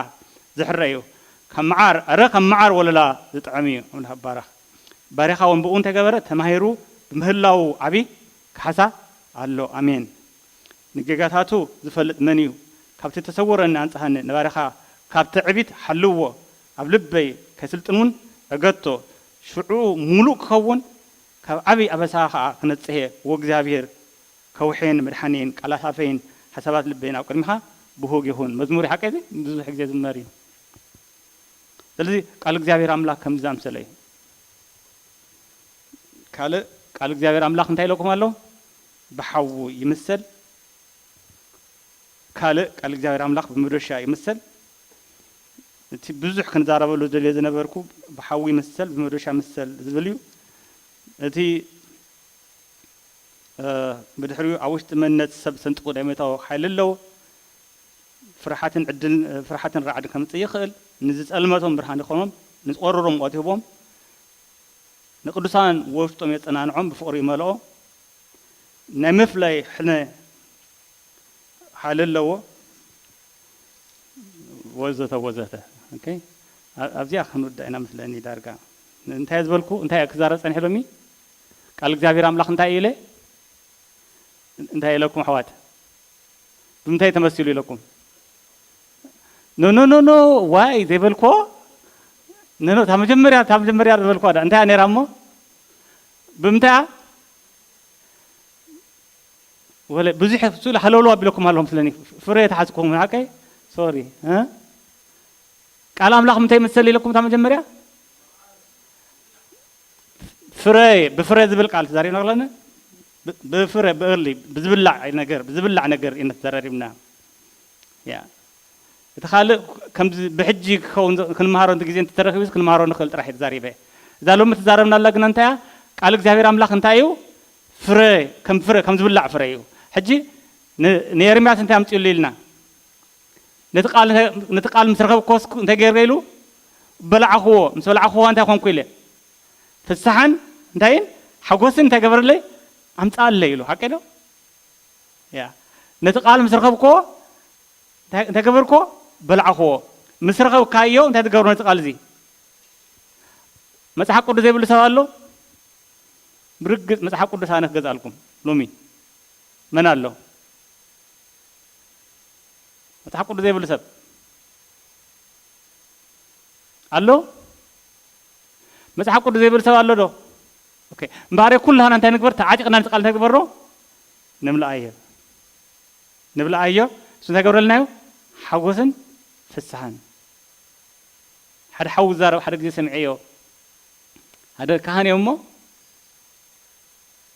ዝሕረ እዩ። ካብ መዓር፣ እረ ካብ መዓር ወለላ ዝጥዕም እዩ። ኣምላኽ ይባረኽ። ባሪኻ እውን ብኡ እንተገበረ ተማሂሩ ብምህላዉ ዓቢ ካሕሳ ኣሎ። ኣሜን። ንጌጋታቱ ዝፈልጥ መን እዩ? ካብቲ ተሰወረኒ ኣንጽሃኒ፣ ንባሪኻ ካብ ትዕቢት ሓልዎ። ኣብ ልበይ ከይስልጥን እውን ዕገቶ። ሽዑ ምሉእ ክኸውን፣ ካብ ዓቢ ኣበሳ ኸኣ ክነጽሄ። ወእግዚኣብሔር ከውሕየን መድሓንየን፣ ቃላት ኣፈይን ሓሳባት ልበይን ኣብ ቅድሚኻ ብሁግ ይኹን። መዝሙር እዩ፣ ሓቀይ እዚ ብዙሕ ግዜ ዝመር እዩ። ስለዚ ቃል እግዚኣብሔር ኣምላኽ ከምዚ ዝኣምሰለ እዩ። ካልእ ቃል እግዚኣብሔር ኣምላኽ እንታይ ኢለኩም ኣሎ? ብሓዊ ይምሰል። ካልእ ቃል እግዚኣብሔር ኣምላኽ ብመዶሻ ይምሰል። እቲ ብዙሕ ክንዛረበሉ ዝደልዮ ዝነበርኩ ብሓዊ ይምሰል፣ ብመዶሻ ይምሰል ዝብል እዩ። እቲ ብድሕሪኡ ኣብ ውሽጢ መንነት ሰብ ሰንጥቑ ዳይመታዊ ሓይሊ ኣለዎ። ፍርሓትን ዕድል ፍርሓትን ራዕዲ ከምጽእ ይኽእል። ንዝጸልመቶም ብርሃን ይኾኖም፣ ንዝቆረሮም ሙቐት ይህቦም፣ ንቅዱሳን ውሽጦም የጸናንዖም፣ ብፍቕሪ ይመልኦ፣ ናይ ምፍላይ ሕነ ሓይሊ ኣለዎ፣ ወዘተ ወዘተ። ኦኬ፣ ኣብዚኣ ክንውዳእ ኢና መስለኒ ዳርጋ። እንታይ ዝበልኩ እንታይ ክዛረብ ጸኒሐ ሎሚ? ቃል እግዚኣብሔር ኣምላኽ እንታይ ኢለ? እንታይ ኢለኩም ኣሕዋት? ብምንታይ ተመሲሉ ኢለኩም? ኖ ኖ ኖ ኖ ዋይ ዘይበልኮ? ኖ ኖ፣ እታ መጀመርያ፣ እታ መጀመርያ ዝበልኮ ዳ እንታይ ነራ እሞ? ብምንታይ? ወለ ብዙሕ ስለ ሃለውለው ኣቢለኩም ኣለኹም ስለኒ ፍረ ተሓዝኩም ሓቀይ? ሶሪ። ቃል ኣምላኽ ምንታይ መሰል ኢለኩም እታ መጀመርያ? ፍረ፣ ብፍረ ዝብል ቃል ተዛሪብና ኣለና። ብፍረ ብእርሊ ብዝብላዕ ነገር ብዝብላዕ ነገር ኢና ተዘራሪብና። ያ እቲ ካልእ ከምዚ ብሕጂ ክኸውን ክንመሃሮ እንተ ግዜ እንተተረኺቡ ክንመሃሮ ንኽእል ጥራሕ እዩ ተዛሪበ። እዛ ሎሚ ተዛረብናላ ግን እንታይ እያ? ቃል እግዚኣብሔር ኣምላኽ እንታይ እዩ? ፍረ ከም ፍረ ከም ዝብላዕ ፍረ እዩ። ሕጂ ንኤርምያስ እንታይ ኣምፅኡሉ ኢልና? ነቲ ቃል ምስ ረኸብክዎ እንታይ ገይረ ኢሉ? በላዕኽዎ። ምስ በላዕኽዎ እንታይ ኮንኩ ኢለ? ፍስሓን እንታይን ሓጎስን እንታይ ገበረለይ? ኣምፃኣለይ ኢሉ። ሓቀይ ዶ? ያ ነቲ ቃል ምስ ረኸብክዎ እንታይ ገበርክዎ? በላዕኽዎ። ምስ ረኸብካዮ እንታይ ትገብሮ ነቲ ቃል እዚ? መፅሓፍ ቅዱስ ዘይብሉ ሰብ ኣሎ? ብርግፅ መፅሓፍ ቅዱስ ኣነ ክገዝኣልኩም ሎሚ። መን ኣሎ? መፅሓፍ ቅዱስ ዘይብሉ ሰብ ኣሎ? መፅሓፍ ቅዱስ ዘይብል ሰብ ኣሎ ዶ? ኦኬ። እምበኣር ኩላህና እንታይ ንግበር? ተዓጢቕና ነቲ ቃል እንታይ ንግበሮ? ንምልኣዮ። ንብልኣዮ። እሱ እንታይ ገብረልናዮ? ሓጎስን ፍስሓን። ሓደ ሓው ዝዛረብ ሓደ ግዜ ሰሚዐዮ። ሓደ ካህን እዮም እሞ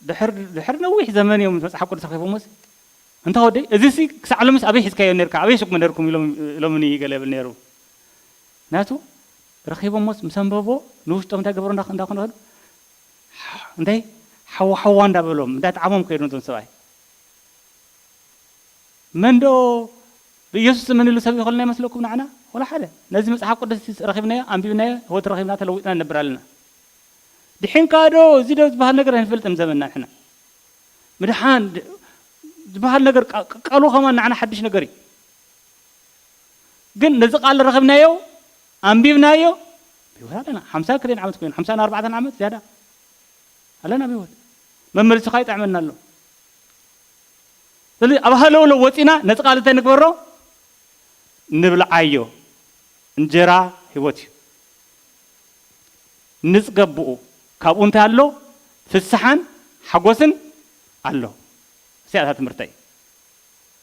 ድሕር ድሕር ነዊሕ ዘመን እዮም መጽሓፍ ቅዱስ ረኺቦምስ እንታ ወደይ እዚ ሲ ክሳዕ ሎምስ ኣበይ ሒዝካዮ ነርካ ኣበይ ሽኩም ነርኩም ኢሎም ኢሎምኒ ገለ ይብል ነይሩ። ናቱ ረኺቦምስ ምስ ኣንበቦ ንውሽጦም እንታይ ገበሩ እንዳ እንዳ ኮነ እንታይ ሓዋ ሓዋ እንዳበሎም እንዳጣዓሞም ከይዱ ነቶም ሰብኣይ መን ዶ ብኢየሱስ እመን ኢሉ ሰብ ይኸልና ይመስለኩም ንዓና? ወላ ሓደ። ነዚ መጽሓፍ ቅዱስ ረኺብናዮ፣ ኣንቢብናዮ፣ ህይወት ረኺብና ተለዊጥና ንነብር ኣለና። ድሒንካ ዶ እዚ ዶ ዝበሃል ነገር ኣይንፈልጥን ዘመንና ንሕና። ምድሓን ዝበሃል ነገር ቃሉ ከማን ንዓና ሓድሽ ነገር እዩ። ግን ነዚ ቃል ረኺብናዮ፣ ኣንቢብናዮ፣ ብህይወት ኣለና። ሓምሳ ክልተ ዓመት ኮይኑ፣ ሓምሳን ኣርባዕተን ዓመት ዝያዳ ኣለና ብህይወት። መመልስኻ ይጥዕመና ኣሎ። ስለዚ ኣብ ሃለውለው ወፂና ነቲ ቃል እንታይ ንግበሮ? ንብልዓዮ። እንጀራ ህይወት እዩ። ንፅገብ ብኡ። ካብኡ እንታይ ኣሎ? ፍስሓን ሓጎስን ኣሎ። እዚኣ እታ ትምህርተይ።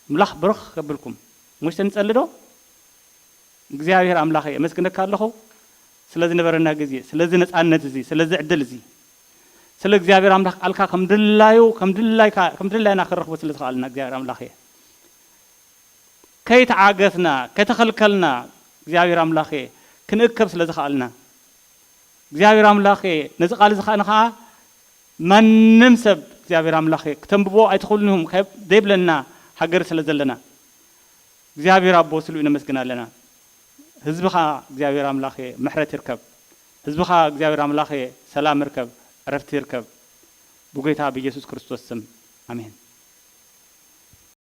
ኣምላኽ ብሩኽ ከብልኩም። ሙሽተ ንጸሊ ዶ? እግዚኣብሔር ኣምላኸ የመስግነካ ኣለኹ ስለ ዝነበረና ግዜ፣ ስለዚ ነጻነት እዚ፣ ስለዚ ዕድል እዚ። ስለ እግዚኣብሔር ኣምላኽ ቃልካ ከም ድላዩ ከም ድላይካ ከም ድላይና ክንረኽቦ ስለ ዝኸኣልና እግዚኣብሔር ኣምላኸ ከይተዓገስና ከይተኸልከልና እግዚኣብሔር ኣምላኸ ክንእከብ ስለ ዝኸኣልና እግዚኣብሔር ኣምላኸ ነዚ ቃል እዚ ከኣ ንኸኣ ማንም ሰብ እግዚኣብሔር ኣምላኸ ክተንብቦ ኣይትኽእሉን ኢኹም ከ- ዘይብለና ሃገር ስለ ዘለና እግዚኣብሔር ኣቦ ስሉ ነመስግን ኣለና። ህዝብኻ እግዚኣብሔር ኣምላኸ ምሕረት ይርከብ። ህዝብኻ እግዚኣብሔር ኣምላኸ ሰላም ይርከብ፣ ዕረፍቲ ይርከብ። ብጎይታ ብኢየሱስ ክርስቶስ ስም ኣሜን።